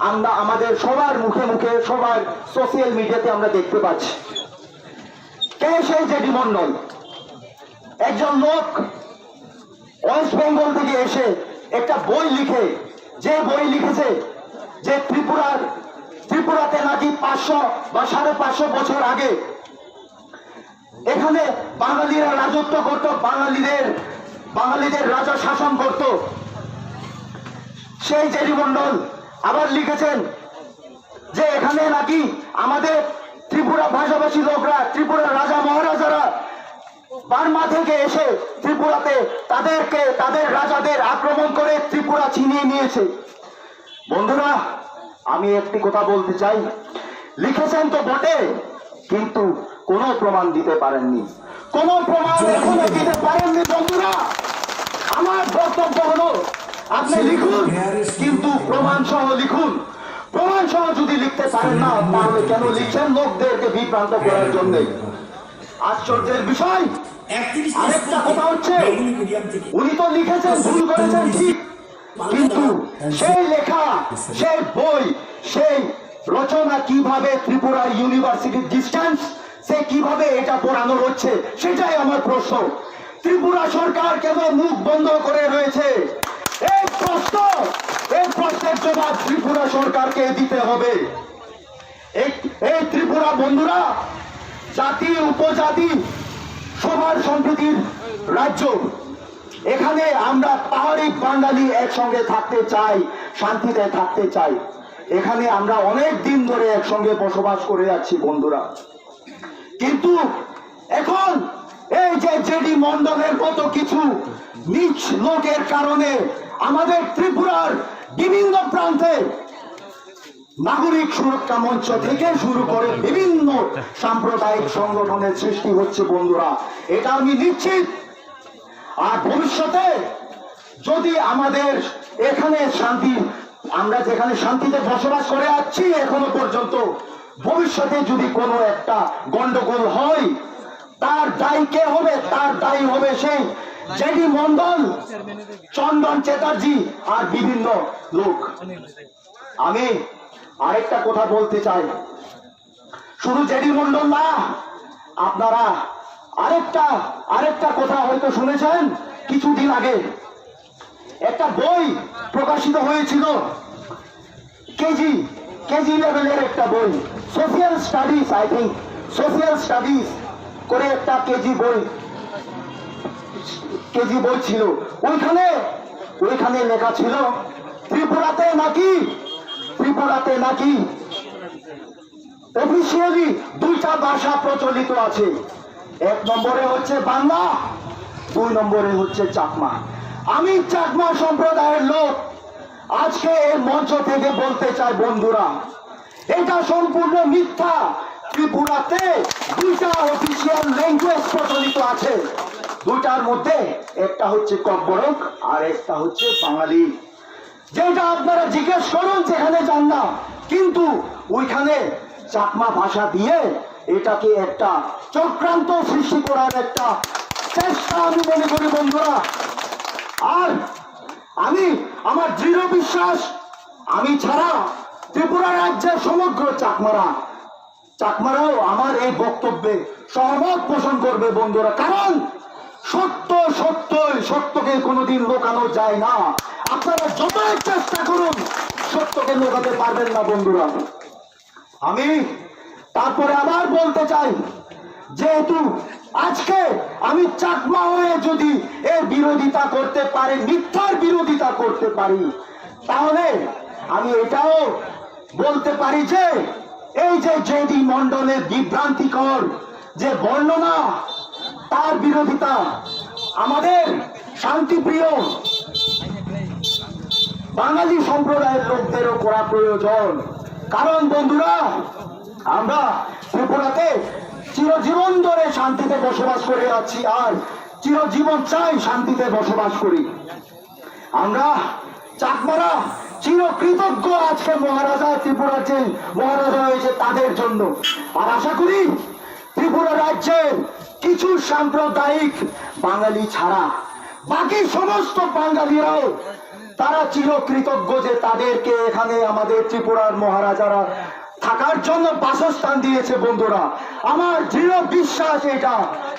আমরা আমাদের সবার মুখে মুখে, সবার সোশ্যাল মিডিয়াতে আমরা দেখতে পাচ্ছি। কে সেই জেডি মণ্ডল? একজন লোক ওয়েস্ট বেঙ্গল থেকে এসে একটা বই লিখে, যে বই লিখেছে যে ত্রিপুরার, ত্রিপুরাতে নাকি পাঁচশো বা সাড়ে পাঁচশো বছর আগে এখানে বাঙালিরা রাজত্ব করত, বাঙালিদের, বাঙালিদের রাজা শাসন করত। সেই জেডি মণ্ডল আবার লিখেছেন যে এখানে নাকি আমাদের ত্রিপুরা ভাষাভাষী লোকরা, ত্রিপুরা রাজা মহারাজারা বার্মা থেকে এসে ত্রিপুরাতে তাদেরকে, তাদের রাজাদের আক্রমণ করে ত্রিপুরা ছিনিয়ে নিয়েছে। বন্ধুরা, আমি একটি কথা বলতে চাই, লিখেছেন তো বটে, কিন্তু কোনো প্রমাণ দিতে পারেননি, কোনো প্রমাণ এখনো দিতে পারেননি। বন্ধুরা, আমার বক্তব্য হলো, আপনি লিখুন, কিন্তু প্রমাণ সহ লিখুন। প্রমাণ সহ যদি লিখতে পারেন না, তাহলে কেন লিখছেন? লোকদেরকে বিভ্রান্ত করার জন্য। আশ্চর্যের বিষয়, আরেকটা কথা হচ্ছে, উনি তো লিখেছেন, ভুল করেছেন, ঠিক, কিন্তু সেই লেখা, সেই বই, সেই রচনা কিভাবে ত্রিপুরার ইউনিভার্সিটির ডিস্টেন্স, সে কিভাবে এটা পড়ানো হচ্ছে, সেটাই আমার প্রশ্ন। ত্রিপুরা সরকার কেন মুখ বন্ধ করে রয়েছে? এই প্রশ্ন, এই প্রশ্নের জবাব ত্রিপুরা সরকারকে দিতে হবে। এই, এই ত্রিপুরা বন্ধুরা, জাতি উপজাতি সবার সম্প্রীতির রাজ্য। এখানে আমরা পাহাড়ি বাঙালি একসঙ্গে থাকতে চাই, শান্তিতে থাকতে চাই। এখানে আমরা অনেক দিন ধরে একসঙ্গে বসবাস করে যাচ্ছি বন্ধুরা, কিন্তু এখন এই যে জেডি মণ্ডলের মতো কিছু নীচ লোকের কারণে আমাদের ত্রিপুরার বিভিন্ন প্রান্তে নাগরিক সুরক্ষা মঞ্চ থেকে শুরু করে বিভিন্ন সাম্প্রদায়িক সংগঠনের সৃষ্টি হচ্ছে বন্ধুরা, এটা আমি নিশ্চিত। আর ভবিষ্যতে যদি আমাদের এখানে শান্তি, আমরা যেখানে শান্তিতে বসবাস করে আসছি এখনো পর্যন্ত, ভবিষ্যতে যদি কোনো একটা গন্ডগোল হয়, তার দায়ী কে হবে? তার দায়ী হবে সেই জেডি মণ্ডল, চন্দন চ্যাটার্জি আর বিভিন্ন লোক। আমি আরেকটা কথা বলতে চাই, শুধু জেডি মণ্ডল না, আপনারা আরেকটা, আরেকটা কথা হয়তো শুনেছেন, কিছুদিন আগে একটা বই প্রকাশিত হয়েছিল, কেজি, কেজি লেভেলের একটা বই, social studies, I think social studies করে একটা কেজি বই, কেজি বই ছিল। ওইখানে, ওইখানে লেখা ছিল, ত্রিপুরাতে নাকি, ত্রিপুরাতে নাকি অফিসিয়ালি দুইটা ভাষা প্রচলিত আছে। এক নম্বরে হচ্ছে বাংলা, দুই নম্বরে হচ্ছে চাকমা। আমি চাকমা সম্প্রদায়ের লোক, আজকে এই মঞ্চ থেকে বলতে চাই বন্ধুরা, এটা সম্পূর্ণ মিথ্যা। ত্রিপুরাতে দুইটা অফিসিয়াল ল্যাঙ্গুয়েজ প্রচলিত আছে, দুইটার মধ্যে একটা হচ্ছে ককবরক আর একটা হচ্ছে বাঙালি। যেটা আপনারা জিজ্ঞেস করুন যেখানে যান না, কিন্তু ওইখানে চাকমা ভাষা দিয়ে এটাকে একটা চক্রান্ত সৃষ্টি করার একটা চেষ্টা আমি মনে করি বন্ধুরা। আর আমি আমার দৃঢ় বিশ্বাস, আমি ছাড়া ত্রিপুরা রাজ্যের সমগ্র চাকমারা, চাকমারাও আমার এই বক্তব্যে সহমত পোষণ করবে বন্ধুরা। কারণ সত্য সত্যই, সত্যকে কোনোদিন লুকানো যায় না। আপনারা যতই চেষ্টা করুন, সত্যকে লুকাতে পারবেন না বন্ধুরা। আমি তারপরে আবার বলতে চাই, যেহেতু আজকে আমি চাকমা হয়ে যদি এর বিরোধিতা করতে পারি, মিথ্যার বিরোধিতা করতে পারি, তাহলে আমি এটাও বলতে পারি যে এই যে জেডি মণ্ডলের বিভ্রান্তিকর যে বর্ণনা, তার বিরোধিতা আমাদের শান্তিপ্রিয় বাঙালি সম্প্রদায়ের লোকদেরও করা প্রয়োজন। কারণ বন্ধুরা, আমরা ত্রিপুরাতে চিরজীবন ধরে শান্তিতে বসবাস করে আছি, আর চিরজীবন চাই শান্তিতে বসবাস করি। আমরা চাকমারা চিরকৃতজ্ঞ আজকে মহারাজা, ত্রিপুরার যে মহারাজা হয়েছে তাদের জন্য। আর আশা করি ত্রিপুরা রাজ্যের কিছু সাম্প্রদায়িক বাঙালি ছাড়া বাকি সমস্ত বাঙালিরাও তারা চিরকৃতজ্ঞ যে তাদেরকে এখানে আমাদের ত্রিপুরার মহারাজারা থাকার জন্য বাসস্থান দিয়েছে। বন্ধুরা, আমার দৃঢ় বিশ্বাস এটা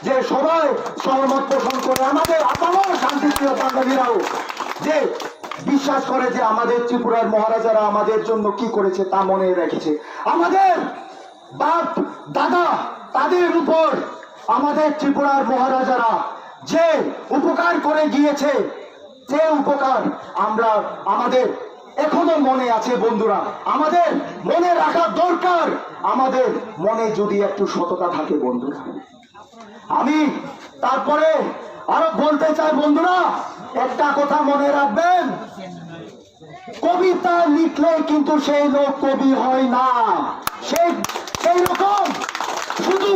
যে সবাই সহমত পোষণ করে, আমাদের আপামর শান্তিপ্রিয় বাঙালিরাও যে বিশ্বাস করে যে আমাদের ত্রিপুরার মহারাজারা আমাদের জন্য কি করেছে তা মনে রেখেছে। আমাদের বাপ দাদা তাদের উপর আমাদের ত্রিপুরার মহারাজারা যে উপকার করে গিয়েছে, যে উপকার আমরা, আমাদের এখনো মনে আছে বন্ধুরা। আমাদের মনে রাখা দরকার, আমাদের মনে যদি একটু সততা থাকে বন্ধুরা। আমি তারপরে আরো বলতে চাই বন্ধুরা, একটা কথা মনে রাখবেন, কবিতা লিখলে কিন্তু সেই লোক কবি হয় না। সেই, সেই রকম শুধু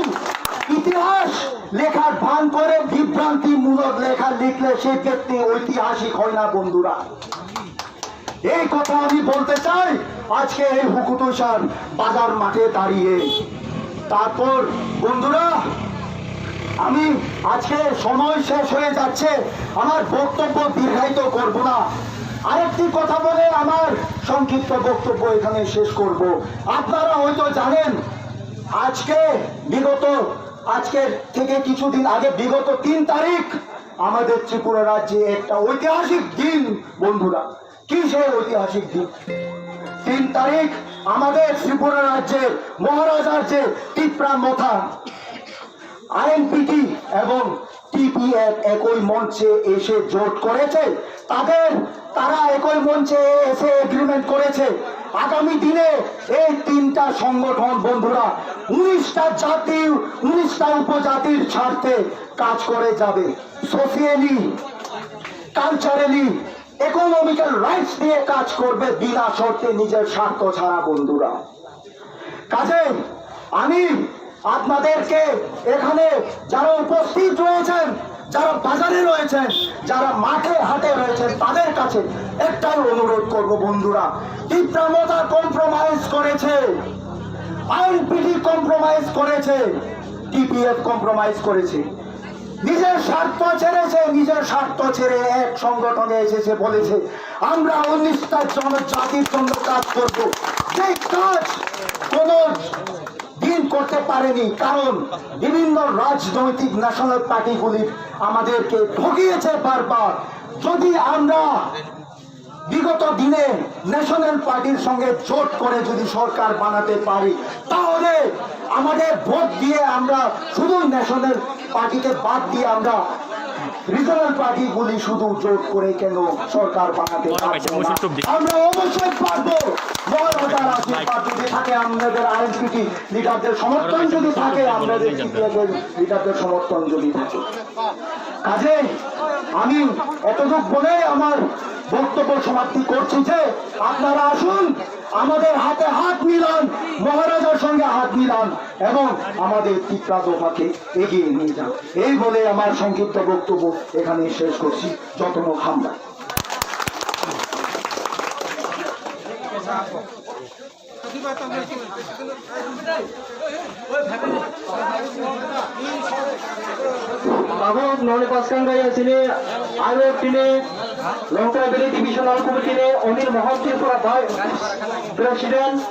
ইতিহাস লেখার ভান করে বিভ্রান্তিমূলক লেখা লিখলে সেই ব্যক্তি ঐতিহাসিক হয় না বন্ধুরা। এই কথা আমি বলতে চাই আজকে এই হুকুতুইশার বাজার মাঠে দাঁড়িয়ে। তারপর বন্ধুরা, আমি আজকে সময় শেষ হয়ে যাচ্ছে, আমার বক্তব্য দীর্ঘায়িত করব না। আরেকটি কথা বলে আমার সংক্ষিপ্ত বক্তব্য এখানে শেষ করব। আপনারা হয়তো জানেন, আজকে বিগত, আজকের থেকে কিছুদিন আগে বিগত তিন তারিখ আমাদের ত্রিপুরা রাজ্যে একটা ঐতিহাসিক দিন বন্ধুরা। কি সেই ঐতিহাসিক দিন? তিন তারিখ আমাদের ত্রিপুরা রাজ্যের মহারাজার যে তিপ্রা মথা আইএনপিটি এবং টিপিএফ একই মঞ্চে এসে জোট করেছে, তাদের, তারা একই মঞ্চে এসে এগ্রিমেন্ট করেছে। আগামী দিনে এই তিনটা সংগঠন বন্ধুরা উনিশটা জাতি, উনিশটা উপজাতির স্বার্থে কাজ করে যাবে। সোশিয়ালি, কালচারালি, ইকোনমিক্যাল রাইটস নিয়ে কাজ করবে বিনা শর্তে, নিজের স্বার্থ ছাড়া বন্ধুরা। কাজেই আমি আপনাদেরকে এখানে যারা উপস্থিত রয়েছেন, যারা বাজারে রয়েছেন, যারা মাঠে হাটে রয়েছেন, তাদের কাছে একটাই অনুরোধ করব বন্ধুরা, তিপ্রা মথা কম্প্রোমাইজ করেছে, আইএনপিটি কম্প্রোমাইজ করেছে, টিপিএফ কম্প্রোমাইজ করেছে। নিজের স্বার্থ ছেড়েছে, নিজের স্বার্থ ছেড়ে এক সংগঠনে এসেছে, বলেছে আমরা উনিশটা জনজাতির জন্য কাজ করব। যে কাজ কোনো দিন করতে পারেনি, কারণ বিভিন্ন রাজনৈতিক ন্যাশনাল পার্টিগুলি আমাদেরকে ঠকিয়েছে বারবার। যদি আমরা বিগত দিনে ন্যাশনাল পার্টির সঙ্গে জোট করে যদি সরকার বানাতে পারি, তাহলে আমাদের ভোট দিয়ে আমরা শুধু ন্যাশনাল পার্টিকে বাদ দিয়ে আমরা রিজনাল পার্টিগুলি শুধু জোট করে কেন সরকার বানাতে পারবো না? আমরা অবশ্যই পারবো। মহারাজার আশীর্বাদ যদি থাকে, আমাদের আইএনপিটি লিডারদের সমর্থন যদি থাকে, আমাদের সিপিএম লিডারদের সমর্থন যদি থাকে। কাজেই আমি এতটুক বলেই আমার বক্তব্য সমাপ্তি করছি যে আপনারা আসুন, আমাদের হাতে হাত মিলান, মহারাজার সঙ্গে হাত মিলান এবং আমাদের তিপ্রা দফাকে এগিয়ে নিয়ে যান। এই বলে আমার সংক্ষিপ্ত বক্তব্য এখানেই শেষ করছি। যতন খামরা। Abo noni paskang raya sini, aro tini Longkrai Valley Divisional Committee ni Anil Mohan Tripura Vice President.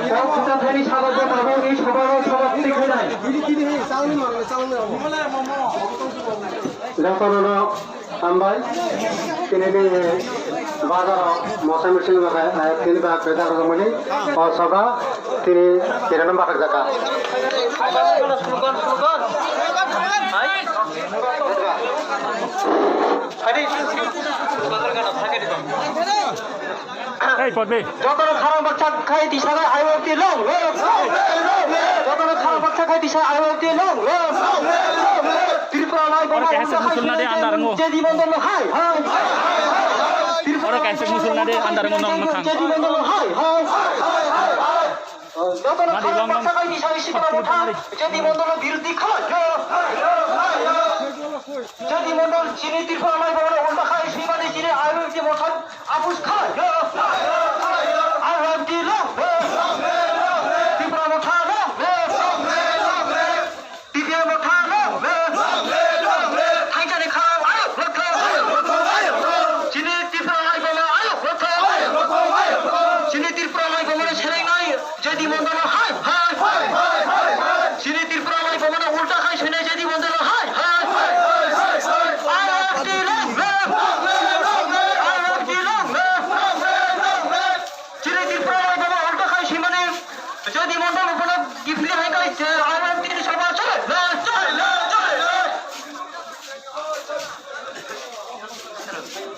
Kok kita thani sabar jamaah ni sabar sabar tikhinai. Jotono Hambai, tini ni bazar o mosa misil bakai, eh, tini ba beda rok mani, o soba, tini kira no bakar jaka. Hey, Podmi. Jotono khorang baksa khai tisa khai I O T long live. Jotono khorang baksa khai tisa I O T long live. Tripura lai Oro kaisa musul nadi andar ngo. J D Mondol hai hai. Oro kaisa musul nadi andar ngo nong makhang. J D Mondol hai hai. Jotono khorang baksa khai tisa isi pura motha. J D Mondol biruddhi khalai. J D Mondol chini Tripura lai bole ulta khai simani chini I O T motha. Abus khalai, I O T long live. Tripura motha long live. T P F motha long live. Thainjani kha, ayok motha. Chini Tripura lai bole ayok motha. Chini Tripura lai bole serengnai. J D Mondol hai hai. Chini Tripura lai bole ulta khai sene J D Mondol hai hai. I O T long live. I O T long live. Chini Tripura lai bole ulta khai simani J D Mondol upana gifli hai kai I O T ni soba chole.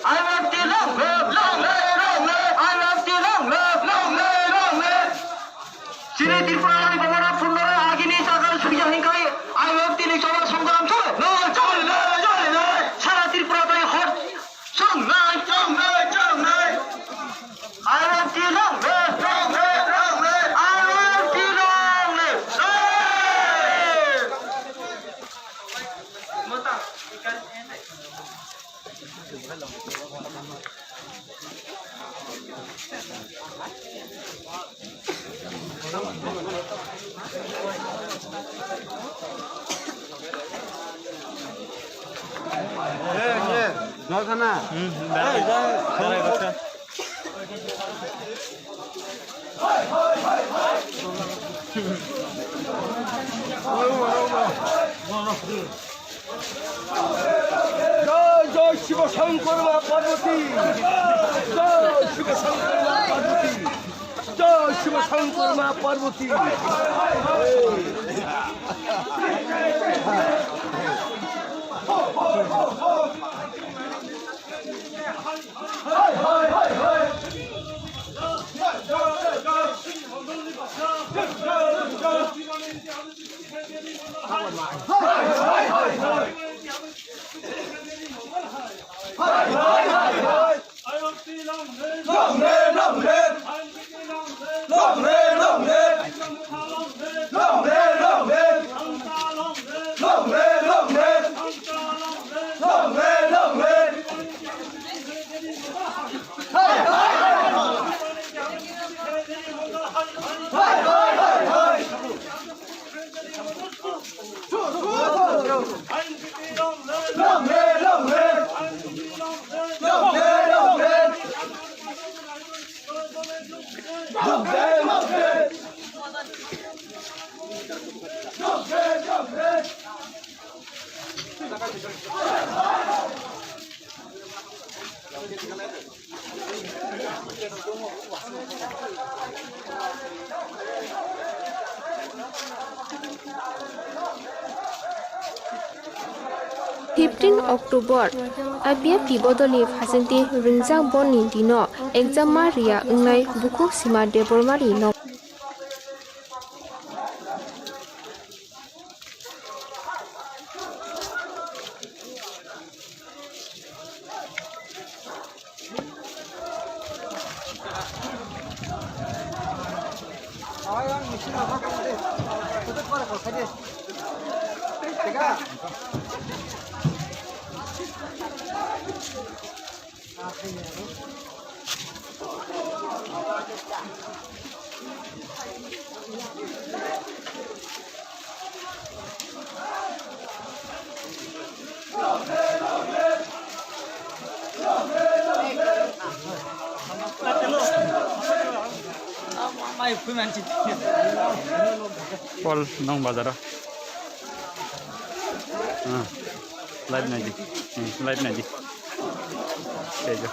I O T long live, long live, long live. I O T long live, long live, long live. Chini Tripura lai bole pundore agini jaga suya hai kai I O T ni soba songram chole. Chole, chole, chole. Sara Tripura bai hor Chongnai, chongnai, chongnai. I O T long live, long live, long live. I O T long live. Hey! জয় জয় শিব শঙ্কর মা পার্বতী, জয় শিব শঙ্কর মা পার্বতী, জয় শিব শঙ্কর মা Parvati. Long live, long live. Long live, long live. Long live, long live. Long live, long live. Long live, long live. Long live, long live. Long live, long live. Long live, long live. Long live, long live. Fifteen October, I P F T bodolni phasingtwi ringjak bonni dino exam ma riya wngnai bukhuk Sima Debbarmani nok. Pol nong bazaro. Ah, live naidi. Hmm, live naidi. Tei jo.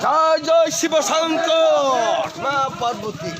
Jai jai Shiva Shankar, Ma Parvati.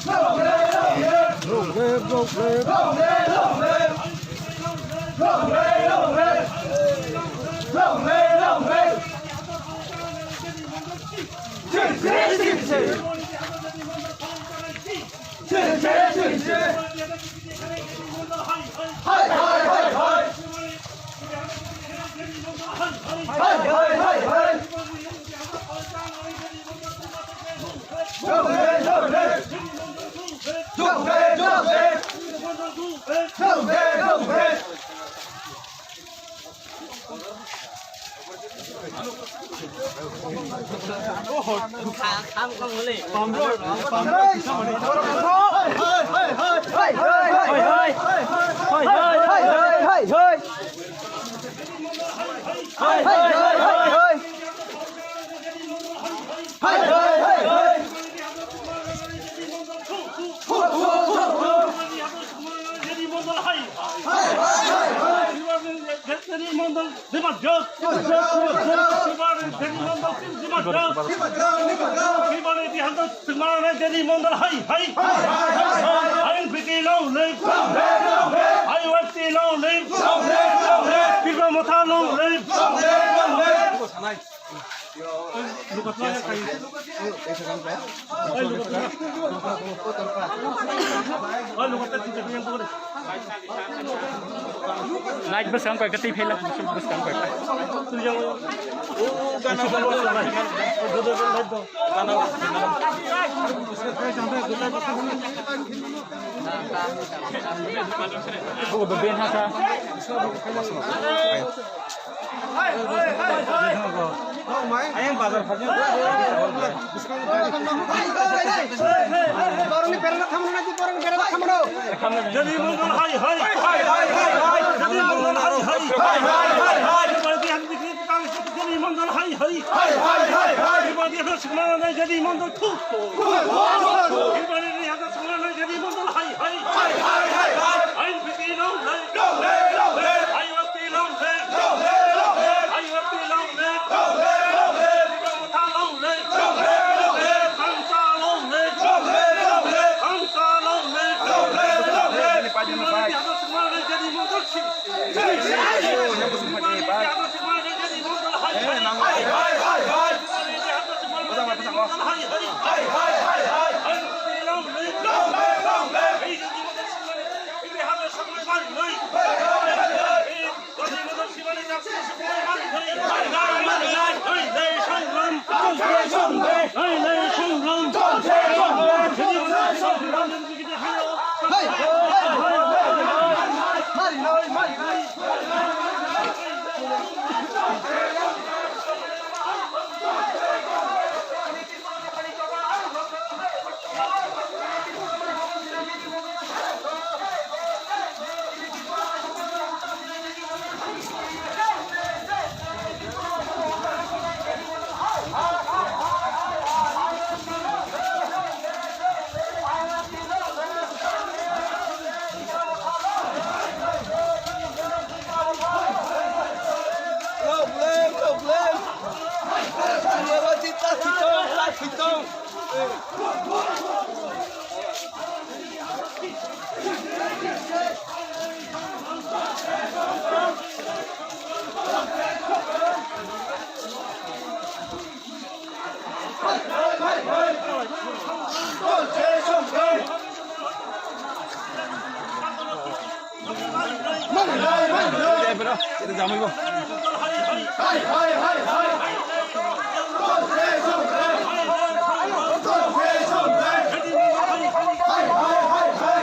Hai, hai, hai, hai. Hai, N P P long live. Hai, Y P long live. Tipra Motha long live. Light bwskang koi ka twi phela, bwskang koi ka. Obo ben haka. Ayang bazar. Borokni berana thamno na, borokni berana thamno. Jadi Mondol hai hai. Jadi Mondol hai hai. Jadi Mondol hai hai. Jadi Mondol hai hai. Jadi Mondol hai hai. Jadi Mondol hai hai. Jadi Mondol hai hai. Hai, N P P long live! Long live, long live! Hai, Y P long live! Long live, long live! Hai, Y P long live! Long live, long live! Tipra Motha long live! Long live, long live! Thansa long live! Thansa long live! Long live, long live! Jadi Mondol hai hai. Jadi Mondol hai hai. Jadi Mondol hai hai.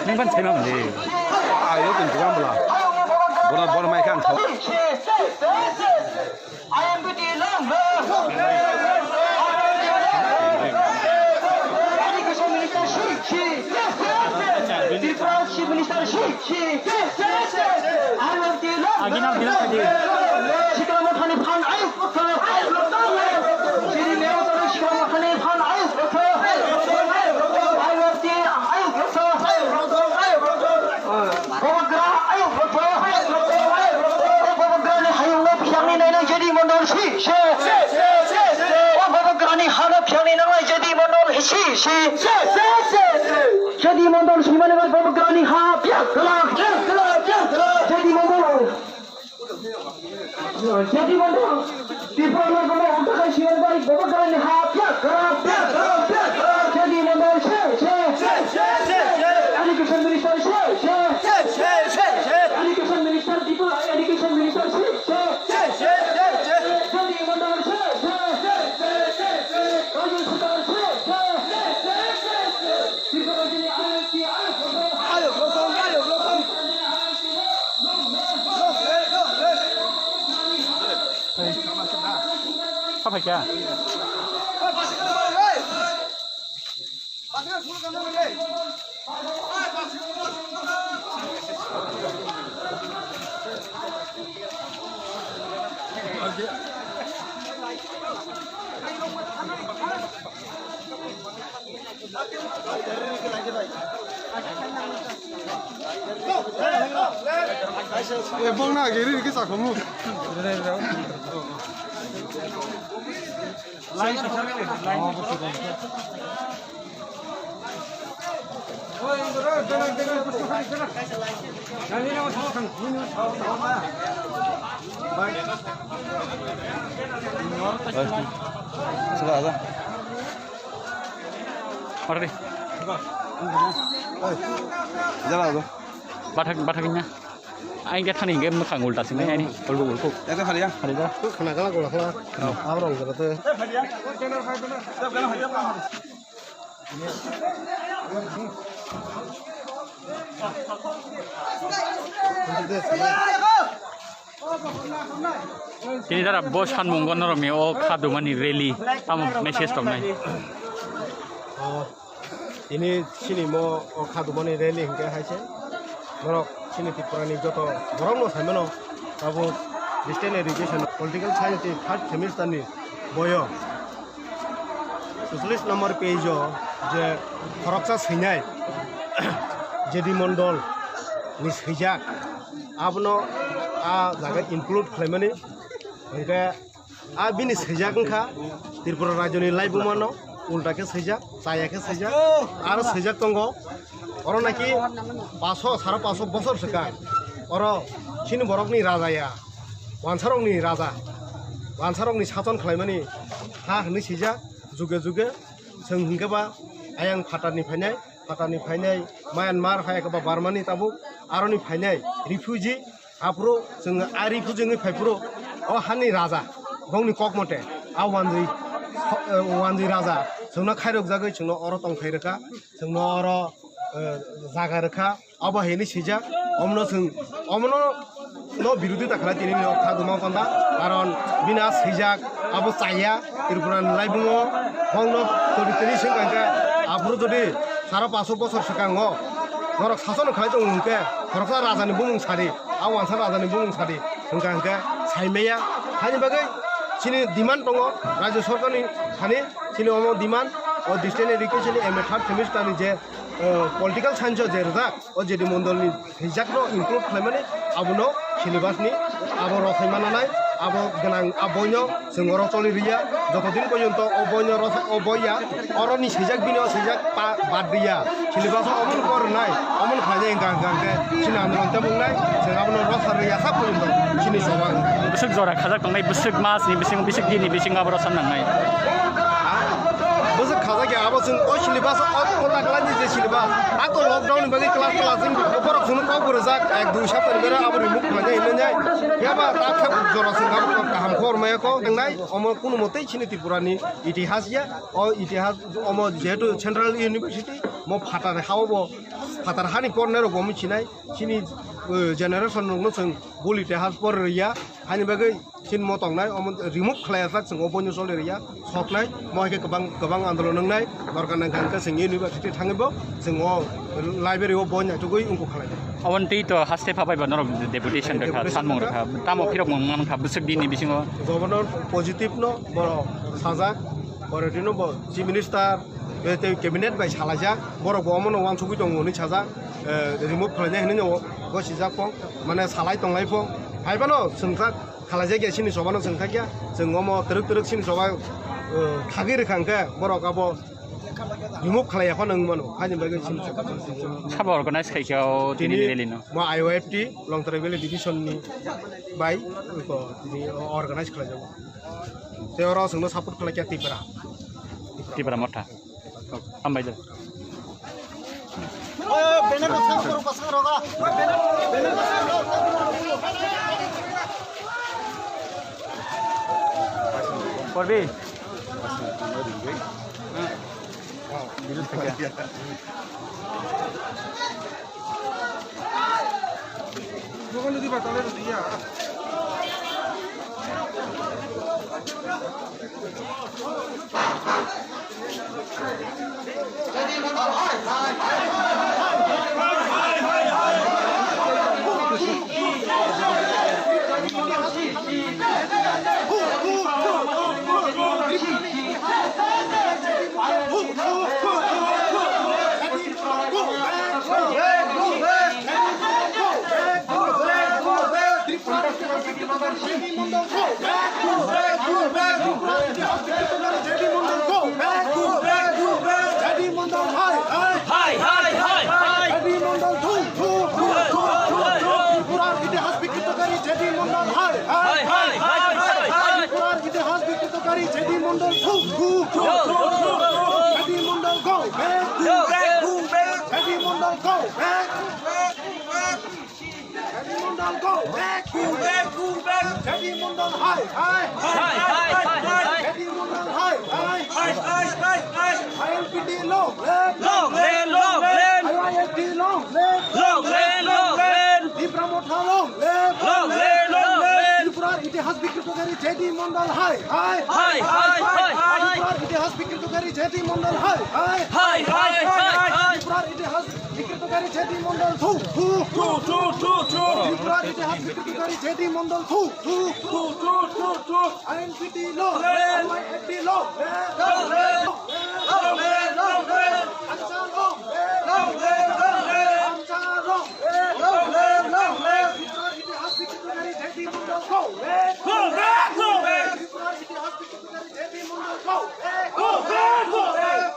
Nang ban chaima mande. Ayo, tong jibam bla. Bona, bona mai kang thau. I am B T long live. Education Minister Shi, Shi, Tripura Chief Minister Shi, Shi, I am B T long live. Shikha Mothani phan ayuk bwkha. Jiri Mero Toro Shikha Mothani phan ayuk bwkha. I am B T ayuk bwkha. Bobogra, ayuk, bobo, bobogra ni hayung no phiya ni nai nai J D Mondol si, se. O bobogra ni ha no phiya ni nai nai J D Mondol si, si. J D Mondol si mane bobogra ni ha phiya kala, phiya kala, phiya kala. J D Mondol. J D Mondol, Tripura Motha Ulta Kai Siwan Bai, Bobogra ni ha, pyak, pyak, pyak, pyak. J D Mondol, se, se. Education Minister, se, se. Education Minister, Tripura Education Minister, se, se. J D Mondol, se, se. Rajya Sarkar, se, se. Tripura Rajya ni I L P, I L P. Sa phaikha. Ebong na giri riki sakhomu. Sila ada. Ore. Jala do. Bathak, bathak nya. Ai ge thani ge mukhang ulta sini ai ni. Ulgo ulgo. Ete khali ya. Khali da. Khana gala gula khala. Abrong gala te. Tini dara bo sanmung gonorok ni o khadumani rally tamo message tongnai. O, tini sini mo o khadumani rally hingke haise norok sini Tripura ni joto borok no saimano abo Western Education Political Science ni third semester ni boyo. Chwcholish number page o je khoroksa swinai J D Mondol ni swijak, abono a jaga include khlaimani, hwnkhe a bini swijak wngkha Tripura rajyoni laibumano ulta khe swijak, chaya khe swijak, aro swijak tongo oro naki paso, sara paso bosor swkang oro chini borokni raja ya. Wansarokni raja, wansarokni sason khlaimani ha hwnwi sijak, juge juge chwng hwnkhe ba ayang phatarni phainai, phatarni phainai Myanmar hai khe ba Burmani tabuk aroni phainai refugee, aphuru chwng a refugee wngwi phaiphuru o hani raja bongni kok mote a wanjwi, wanjwi raja chwngno khairokjagwi chwngno oro tongthai rwkha, chwngno oro, eh, jaga rwkha. Abo hai hwnwi swijak, omono chwng, omono no birodita khlai tini no kha duma panda, karon bini a swijak abo chaya Tripura ni laibumo, bongno toni tini swng kha khe, aphuru jodi Saro paso bosor swkango norok sason khlai tongo hwnkhe, khoroksa rajani bumung sadi, a wansa rajani bumung sadi hwnkha hwnkhe saimaya. Haini bagwi chini demand tongo rajya sorkarni thani, chini omo demand o distant education ni M A third semester ni je, eh, political science o je rijak, o J D Mondol ni swijak no include khlaimani, abono syllabus ni abo rosai mananai, abo gwnang, a boino chwng oro choli riya, joto din porjonto o boino rosai, o boiya, oro ni swijak bini o swijak pa-, bad riya, syllabus o omono kor rwnai, omono khlainai hwnkha hwnkha hwnkhe chini andolon tei bungnai, chwng abono rosar riya sak porjonto chini choba wngkha. Bwswk jora khajak tongnai, bwswk mas ni bisingo, bwswk din ni bisingo abo rosar nangnai. Bwswk khajak ya, abo chwng o syllabus o kota class ni je syllabus, ako lockdown ni bagwi class class wng borok chwngno kok bo rwjak, ek dui sapta ni bera abo remove khlainai hinwi nai. Phiya ba ta khe jora chwng abo kaham khobor maya kok wngnai, omo kunu motei chini Tripura ni itihas ya, o itihas omo jehetu Central University, mo phatar ha o bo, phatar hani pornai rok bo michinai, chini, eh, generation rok no chwng bul itihas por rwya, hani bagwi chini mo tongnai, omo remove khlai jak chwng o boino choli rwya, soknai, mo hai khe kwbang, kwbang andolon wngnai, dorkar nangkha hwnkhe chwng university thangwi bo, chwng o library o boi naitugwi wngkuk khlai. Aboni twi to haste pha bai bo norok deputation rwkha, deputation sanmung rwkha. Rwkha, tamo phirok mung mankha bwswk din ni bisingo. Governor positive no bo sajak, borok dino bo chief minister, tei cabinet bai salaijak, borok bo omono uansugwi tongo hinwi sajak, eh, remove khlainai hinwi no gosijak phong, mane salai tonglai phong, hai phano chwngkha. Khalaijakya chini chobano chwng thakya, chwng omo twrwk twrwk chini choba, uh, thagwi rwkha hwnkhe borok abo remove khlaiya phano wng mano, haini bagwi chini choba. Sabo organize khaikha o tini tini rally no? Mo I Y F T, Longtrai Valley Division ni bai, uh, tini organize khlaijago. Tei oro chwngno support khlaikha Tripura. Tipra Motha. Hambai de. Korbi. Hai, hai, hai, hai. Tripura itihas বিকৃতকারী JD Mondal হায় হায়। হায়, হায়, হায়, হায়, হায়। Tripura itihas বিকৃতকারী JD Mondal থু থু থু। থু, থু, থু, থু। JD Mondal go back, go back, go back। JD Mondal go back। JD Mondal go back, go back, go back। JD Mondal হায় হায়। হায়, হায়, হায়, হায়। জেডি মন্ডল হায় হায়। হায়, হায়, হায়, হায়। INPT long live, long live, long live। IYFT long live, long live, long live। Tipra মথা long live, long live, long live। ত্রিপুরার ইতিহাস বিকৃতকারী জেডি মন্ডল হায় হায়। হায়, হায়, হায়, হায়। ত্রিপুরার ইতিহাস বিকৃতকারী জেডি মন্ডল হায় হায়। হায়, হায়, হায়, হায়। ত্রিপুরার ইতিহাস বিকৃতকারী জেডি মন্ডল থু থু থু থু থু থু। ত্রিপুরার ইতিহাস বিকৃতকারী জেডি মন্ডল থু থু থু থু থু থু। INPT long live, IYFT long live, long live, long live, long live। Ansar long live, long live, long live। Ansar long live, long live, long live। ত্রিপুরার ইতিহাস বিকৃতকারী JD Mondal go back, go back, go back। ত্রিপুরার ইতিহাস বিকৃতকারী JD Mondal go back, go back, go back।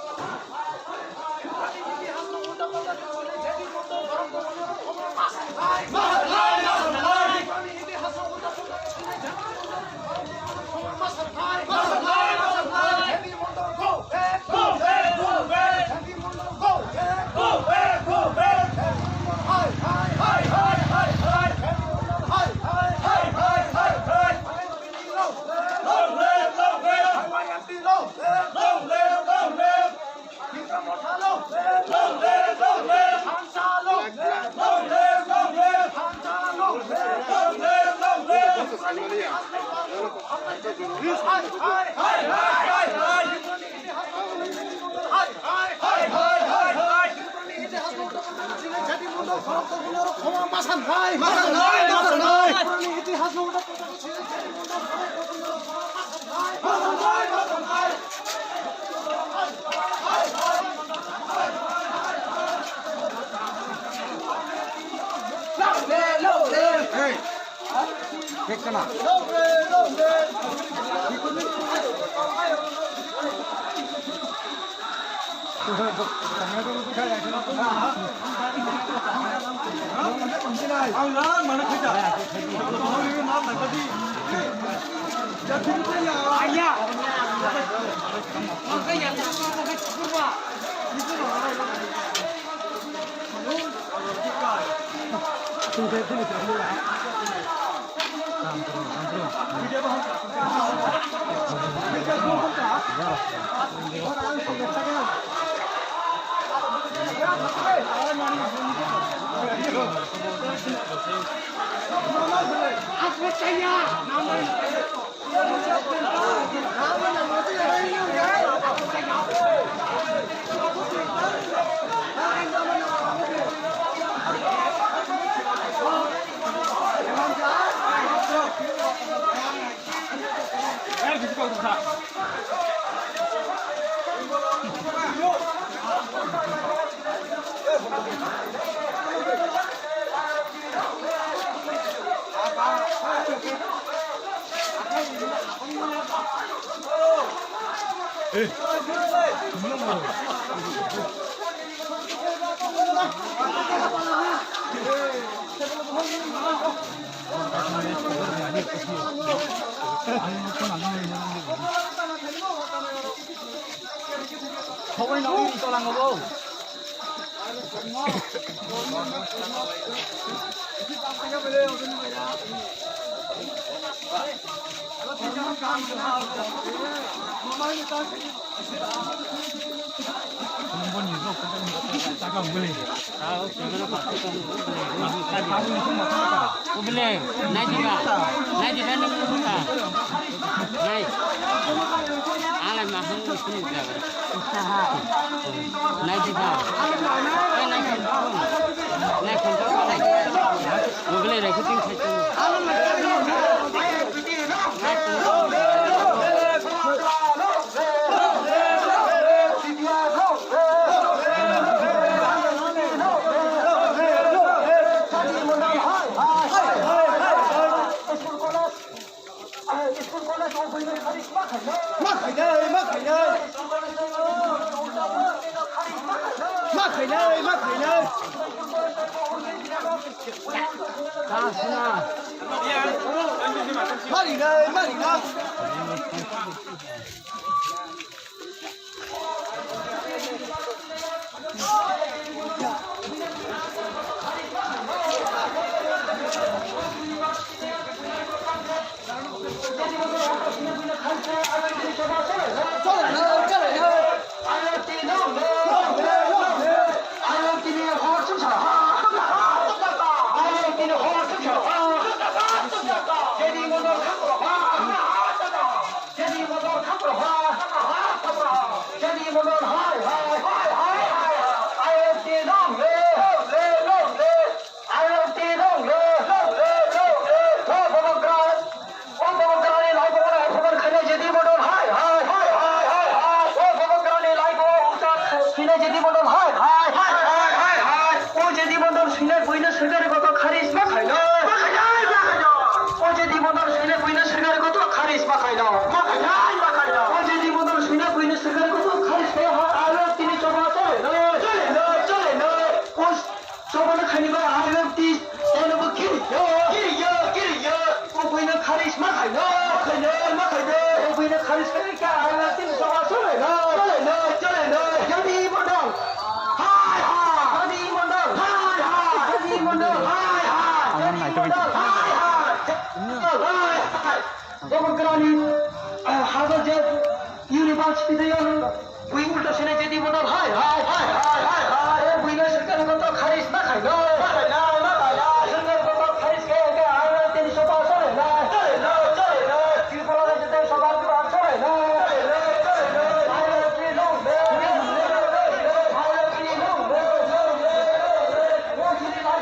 Hey! Thik khna. Ubile, nai diba, nai diba ni buka, nai, alai mahal ni sini jaga, nai diba, eh, nai diba, nai diba, ubile recruiting session. Ma khainai, ma khainai. Ma khainai, ma khainai. Marinai, marinai. Sine jedi mondol hai, hai, hai, hai, hai. O Bobograni lai bo uta sine jedi mondol hai, hai, hai, hai, hai, hai. O jedi mondol sine buino sirgari goto kharis ma khaino. Ma khaino, ma khaino. O jedi mondol sine buino sirgari goto kharis ma khaino. Ma khaino, ma khaino. O jedi mondol sine buino sirgari goto kharis ma khaino. Aro tini choba chole no. Chole no, chole no. O Choba no khaini ba ang no ti teno bo kiri yo, kiri yo, kiri yo. O buino kharis ma khaino, ma khaino, ma khaino. O buino kharis khai kha ang no ti choba chole no, chole no, chole no. Jadi mondol. Hai, hai. Jadi mondol. Hai, hai. Jadi mondol. Hai, hai. Jadi mondol. Hai, hai. Hai, hai. Bobograni, ah, Hazarjat University de yang bui ulta sene jadi mondol hai, hai, hai, hai, hai, hai. Eh, bui na sirkar goto kharis ma khaino. Ma khaino, ma khaino. Sirkar goto kharis khe khe ang tin so paso le na. Chole no, chole no. Tripura na jete so paso le na. Chole no, chole no. Hai, hai, hai, hai, hai. Hai, hai, hai, hai, hai.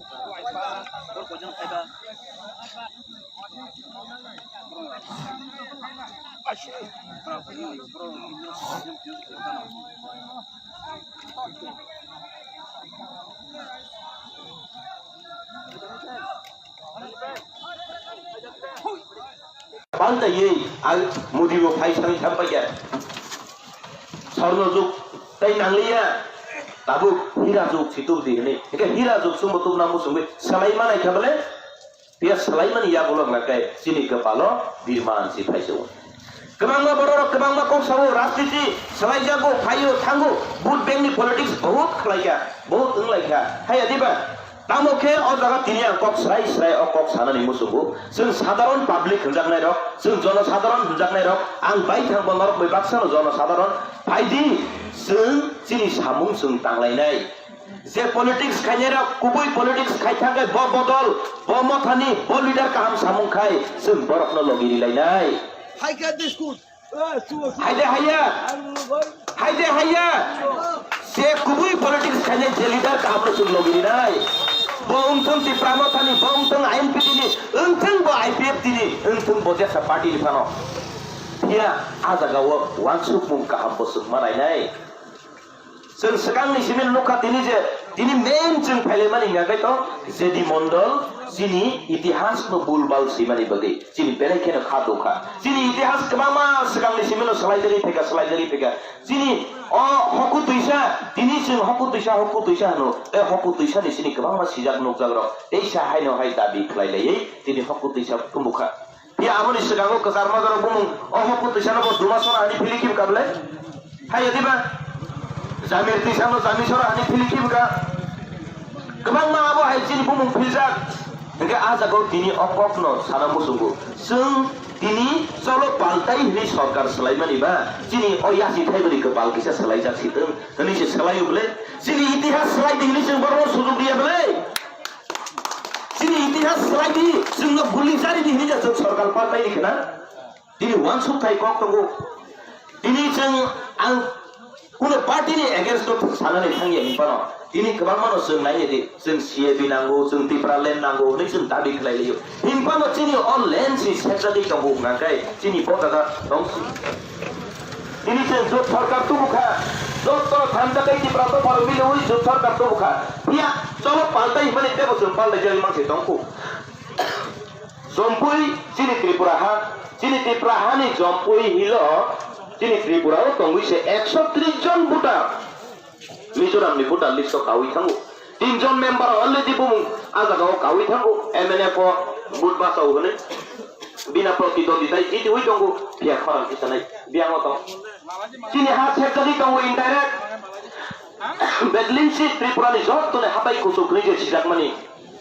Pantaiwi ang Modibo phai sani thampaikha. Sorno jug tei nangliya, tabuk hira jug si tubdi hwnwi. Hingkhe hira jug chwngbo tubna muchungwi swlai manai kha bole, phiya swlaimani yagulo hwnkhe chini kwpalo birman si phaisio. Kwbangma bororok kwbangma kok sao, rajniti swlaijago, phaio, thango, vote bank ni politics bahut khlaikha, bahut wnglaikha. Haiya diba? Tamo khe o jaga tini ang kok srai srai o kok sanani muchungo. Chwng sadharon public hwnjaknairok, chwng jonosadharon hwnjaknairok, ang bai thangbo norok bai baksano jonosadharon. Phaidi, chwng chini samung chwng tanglainai. Je politics khainairok, kubui politics khai thangkhe bo bodol, bo mothani, bo leader kaham samung khai, chwng borokno logi rilainai. Hai khe diskut. Haide haiya, haide haiya. Je kubui politics khainai je leader kaham no chwng logi rinai. Bo wngthung Tipra Mothani, bo wngthung I N P T ni, wngthung bo I P F T ni, wngthung bo jesa party ni phano. Phiya a jaga o uansukmung kaham bo chwng ma nainai. Chwng swkangni simi nukha tini je, tini main chwng phailaimani hwnka khe to J D Mondol chini itihasno bulbal swimani bagwi chini belai kheno kha dukha. Chini itihas kwbangma swkangni simino swlaijagwi phaikha, swlaijagwi phaikha. Chini o hoku twisa, tini chwng hoku twisa, hoku twisa hwno, tei hoku twisani chini kwbangma sijak nukjakrok teisa haino hai dabi khlai laiwi tini hoku twisa thumukha. Phiya aboni swkango kwchar majaro bumung o hoku twisano bo duma sora hani phili khibka bwle? Haiya diba? Jamir twisano jami sora hani phili khibka? Kwbangma abo hai chini bumung philjak. Hingkhe a jagao tini o kokno sana muchungo. Chwng tini cholo paltai hinwi sorkar swlaimani ba chini o yasi thaibari kwpal kisa swlaijak si thung hinwi se swlaio bwle? Chini itihas swlaidi hinwi chwng borokno sujuk riya bwle? Chini itihas swlaidi, chwngno guli chari di hinwi ja chwng sorkar paltai ni khna. Tini uansuk thai kok tongo. Tini chwng ang kuno party ni against o sanani thangya hinphano. Tini kwbangmano chwng nainai di, chwng C A B nango, chwng Tipraland nango hinwi chwng dabi khlai laio. Hinphano chini o land si sekjagwi tongo hwnkha khe chini bo jaga tong si. Tini chwng jot sorkar tubu kha, jotto thansa tei Tipra to pharo mileui jot sorkar tubu kha. Phiya cholo paltai hwnmani tebo chwng paltai jagwi mangse tongkhu. Jompui chini Tripura ha, chini Tripura hani Jompui hilo, chini Tripura o tongwi se ekso tris jon voter. Mizoram ni voter list o kawi thango. Tin jon member already bumung a jaga o kawi thango. M N F o vote bachao hwnwi. Bina protidwandita jitiwi tongo. Phiya khorang kisa nai. Biyang o tong. Chini ha sekjagwi tongo indirect. Bedlin si Tripura ni joto ni hatai kuchuk ni je sijakmani.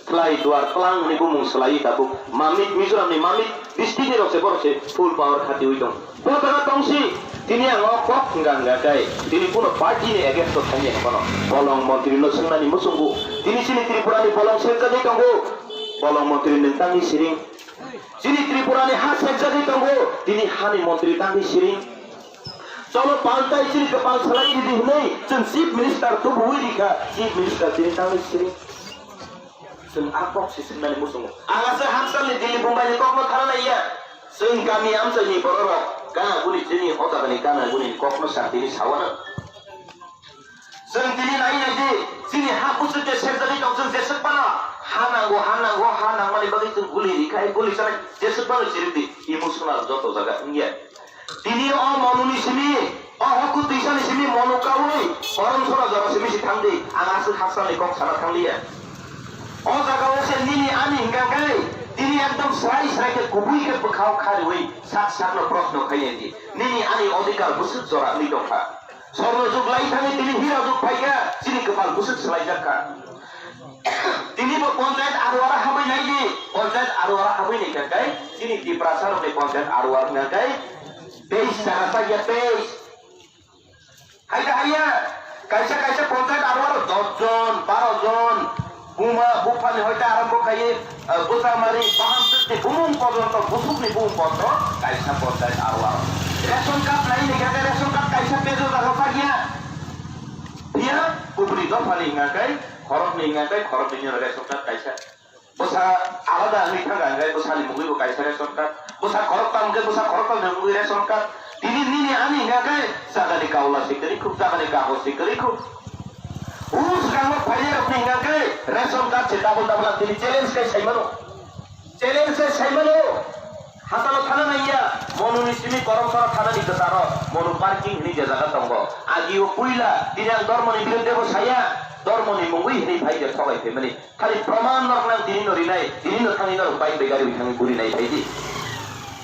Khlai duar tlang ni bumung swlaiwi tabuk. Mamit Mizoram ni mamit district ni rok se borok se full power khatiwi tong. Bo jaga tongsi, tini ang o kok hwnka hwnka khe, tini kuno party ni against o thangya hwnkhano, bolong montri no swngnani muchungo, tini chini Tripura ni bolong sekjagwi tongo, bolong montri nwng tangwi siring, chini Tripura ni ha sekjagwi tongo, tini hani montri tangwi siring, cholo paltai chini kwpal salai ridi hwnwi, chwng chief minister tubuwi rikha, chief minister tini tangwi siring. Chwng a kok se swngnani muchungo. Ang aswk hakchalni Delhi Mumbai ni kokno thana naiya. Chwng kami amchaini bororok kana guni chini o jagani kana guni kokno sa tini sawana. Chwng tini nai nai di, chini ha kuchuk je serjagwi tong chwng jeswk phano. Ha nango, ha nango, ha nangmani bagwi chwng guli rikha, guli sanai jeswk phano chirikdi, emotional joto jaga wngya. Tini o monuni simi, o hoku twisani simi mono kaui, korom sora jora simi si thangdi, ang aswk hakchalni kok sana thangliya. O jaga o se nini ani hingka khe, tini ekdom srai srai khe kubui khe bwkhao khariui sak sakno proshno khainai di. Nini ani odhikar bwswk jora wngwi tongkha. Sorno jug lai thangwi tini hira jug phaikha, chini kwpal bwswk swlaijak kha. Tini bo ponchayat aruara habwi nai di, ponchayat aruara habwi nai kha kai, chini Tiprasa rokni ponchayat aruara wngkha kai, teis jaga sakya teis. Hai da haiya, kaisa kaisa ponchayat aruaro dos jon, baro jon, buma buphani hoite arombo khaiwi, eh, bwsa mari, baham twkni bumung porjonto, busukni bumung porjonto kaisa ponchayat aruaro. Ration card nai ni khe ration card kaisa pejo jaga sakya. Phiya kubri dophani hingkha khe, khoroknwi hingkha khe, khoroknwini ration card kaisa. Bwsa alada wngwi thangkha hwnkhe bwsani mungwibo kaisa ration card. Bwsa khoroktham hwnkhe bwsa khoroktham ni mungwi ration card. Tini nini ani hwnkha khe jagani kaula se kwrwi khuk, jagani kagoj se kwrwi khuk. O swkango phainairokni hwnkha khe ration card se double double ang tini challenge khe saimano. Challenge khe saimano. Hatalo thana naiya, monuni simi koromsora thanani kwcharo, mono parking hwnwi je jaga tongo. Agio puila, tini ang dormoni biruddhe bo saya, dormoni mungwi hwnwi phai je thogai phaimani. Khali proman norok nang tini no rinai, tini no thangwi norok bike bai gari bai thangwi buri nai phaidi.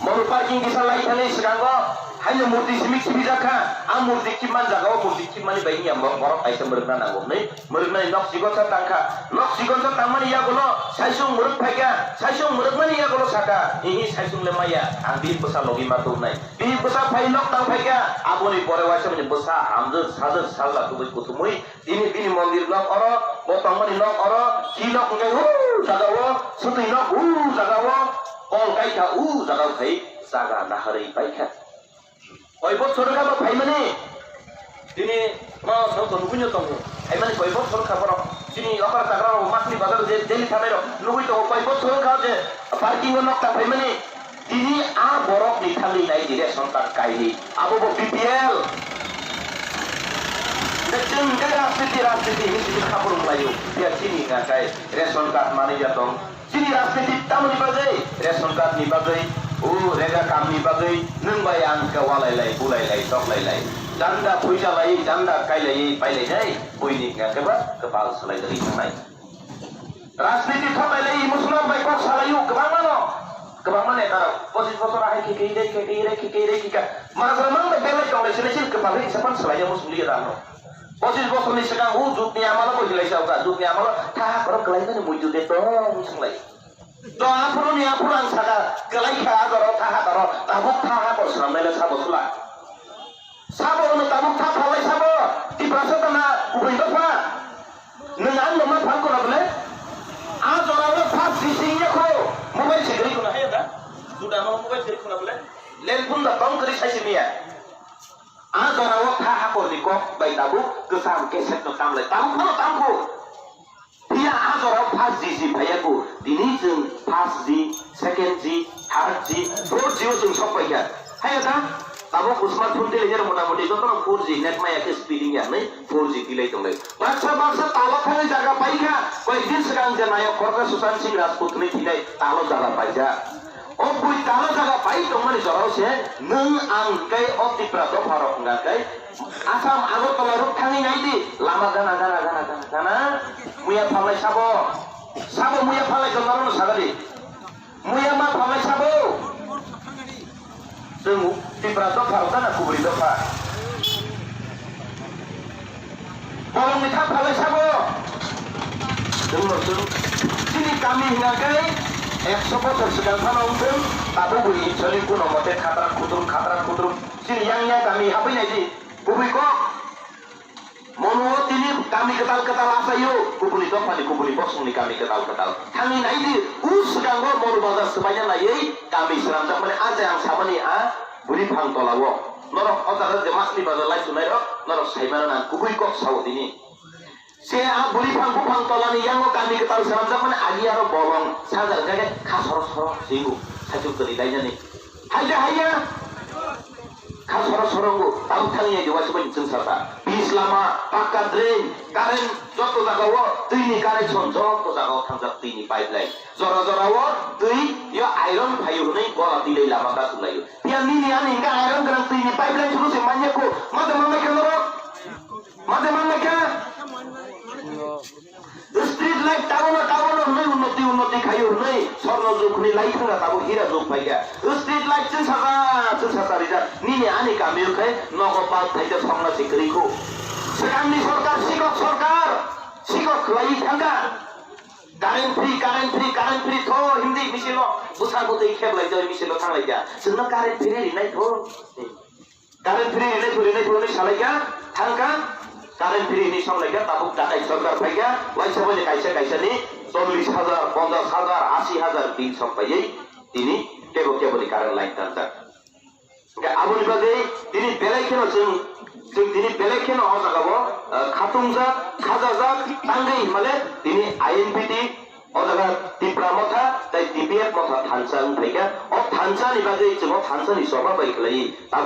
Mono parking kisa lai thani swkango, haino murti simi khibi jakha, a murti khibman jagao murti khibmani bai wngya borok kaisa mwrwkna nango hwnwi, mwrwknani nok chikon sa tangkha, nok chikon sa tangmani yagulo saisung mwrwk phaikha, saisung mwrwkmani yagulo sakha, hihi saisung le maya, ang bini bwsa logi ma tubunai, bini bwsa phai nok tang phaikha, aboni pore waisa bini bwsa hamjwk sajwk sajla tubui kuthumui, Tini bini mondir nok oro, bo tongmani nok oro, hi nok hwnkhe huu jaga o, swtwi nok huu jaga o, kol kaikha huu jaga o khai jaga naharwi paikha. Koi bochor wngkha bo phaimani? Tini ma song to nugui no tongo. Phaimani koi bochor wngkha borok. Chini okra chakra rok masni bazar je daily thanai rok nugui tongo koi bochor wngkha je parking o nok ta phaimani. Tini a borok ni thangwi nai di ration card kainwi. Abo bo B P L. Chwng khe rajniti, rajniti hinwi simi khaphuru wnglaio. Phiya chini hwnka khe ration card manwi ya tong. Chini rajniti tamoni bagwi, ration card ni bagwi, o rega kam ni bagwi, nwng bai ang khe walai lai, bulai lai, tok lai lai. Janda phuisa lai, janda kai lai, pai lai nai, buini hwnka khe ba kwpal swlai rwi thangnai. Rajniti thok lai lai, emotional bai kok salaio, kwbangma no. Kwbangma neta rok, pochis bochor ahai khe khe, irei khe khe, irei khe khe, irei khe khe. Majra mang bai belai tong lai, sini sini kwpal ri sapan salai ya, musung liya dano. Pochis bochor ni swkang, u jut ni amalo bo hilai sa ka, jut ni amalo, tha ha korok kwlai mani muitu de tong, musung lai. To aphuru ni aphuru ang saka, kwlai kha, adoro, tha ha doro, tabuk tha ha kor swnam lai le sabo sula. Sabo hwnwi tabuk tha phalai sabo, Tiprasa tana kubui dopha. Nwng ang no ma phang kono bole? A jora o first sising ya kho, mobile se gari kono hai da? Juda no mobile gari kono bole? Len phun da tong kari sai simi ya. A jora o tha hakor ni kok bai tabuk kwcham cassette no tamlai. Tabuk phano tamkho. Phiya a jora o first G si phaiya kho. Tini chwng first G, second G, third G, four G o chwng sok paikha. Haiya ta? Tabuk smartphone tei leher mota moti jotono four G net maya khe speeding ya hwnwi four G tilai tonglai. Baksa baksa talo thangwi jaga paikha, koyekdin swkang je nayok khoroksa Sushant Singh Rajput hwnwi thwinai talo jaga paijak. O bui talo jaga pai tongmani jorao se nwng ang tei o Tipra dopharok hwnka khe Assam Agartala rok thangwi nai di, lama gana gana gana gana gana muya phalnai sabo, sabo muya phalnai tong norokno sagadi. Muya ma phalnai sabo. Chwng Tipra dopha rok gana kubri dopha. Bolongni thang phalnai sabo. Chwngno chwng chini kami hwnka khe ekso bochor swkang phano wngthwng, tabukbo insani kuno mote khatrak khutrum khatrak khutrum chini yang yang kami habwi nai di. Kubui kok. Mono tini kami kwtal kwtal achaio, kubuni dophani, kubuni bosongni kami kwtal kwtal. Thangwi nai di, u swkango Moru Bazar swbaina naiwi kami swnamjakmani, a je ang samani a bwrwi phang tolao. Norok o jaga je masni bazar lai sunairok, norok saimano nang kubui kok sao tini. Se a bwrwi phang buphang tolani yango kami kwtal swnamjakmani agi aro bolong sajar khe kha soro soro swibu, saichung kwrwi lainani. Hai de haiya. Kha soro sorongo, tabuk thangya de waisa bai chwng sata. B Lama, pakka drain, current, joto jaga o twi ni connection, joto jaga o thangjak twi ni pipeline. Jora jora o twi yo iron phaio hwnwi gola twi lama da tulaio. Phiya nini ani hwnka iron gwnang twi ni pipeline suru se manya ko, ma de manai kha norok? Ma de manai kha? Street light tabono, tabono hwnwi unnoti, unnoti khaio hwnwi sorno jug hwnwi lai thangna tabo hira jug phaikha. Street light chwng saja, chwng saja rijak. Nini ani kamio khai nogo bulb thaisa songna se kwrwi khu. Swkangni sorkar, sikok sorkar, sikok khlaiwi thangkha. Current free, current free, current free tho hindi misil-o. Bwsa bwtwi kheblai joi misil-o thanglaikha. Chwngno current free rinai tho. Current free rinai phuri, rinai phuri hwnwi salaikha, thangkha, current free hwnwi songlaikha, tabuk dakai sorkar phaikha, waisa boni kaisa kaisa ni chollish hajar, ponchash hajar, ashi hajar bill song paiwi tini kebo kebo ni current line tanjak. Hwnkhe aboni bagwi tini belai kheno chwng, chwng tini belai kheno o jaga o, ah, khatungjak, khajajak, tangwi hwnmale tini I N P T O jaga Tipra motha tei T P F motha thansa wng phaikha. O thansa ni bagwi chwng o thansa ni choba bai khlaiwi tabuk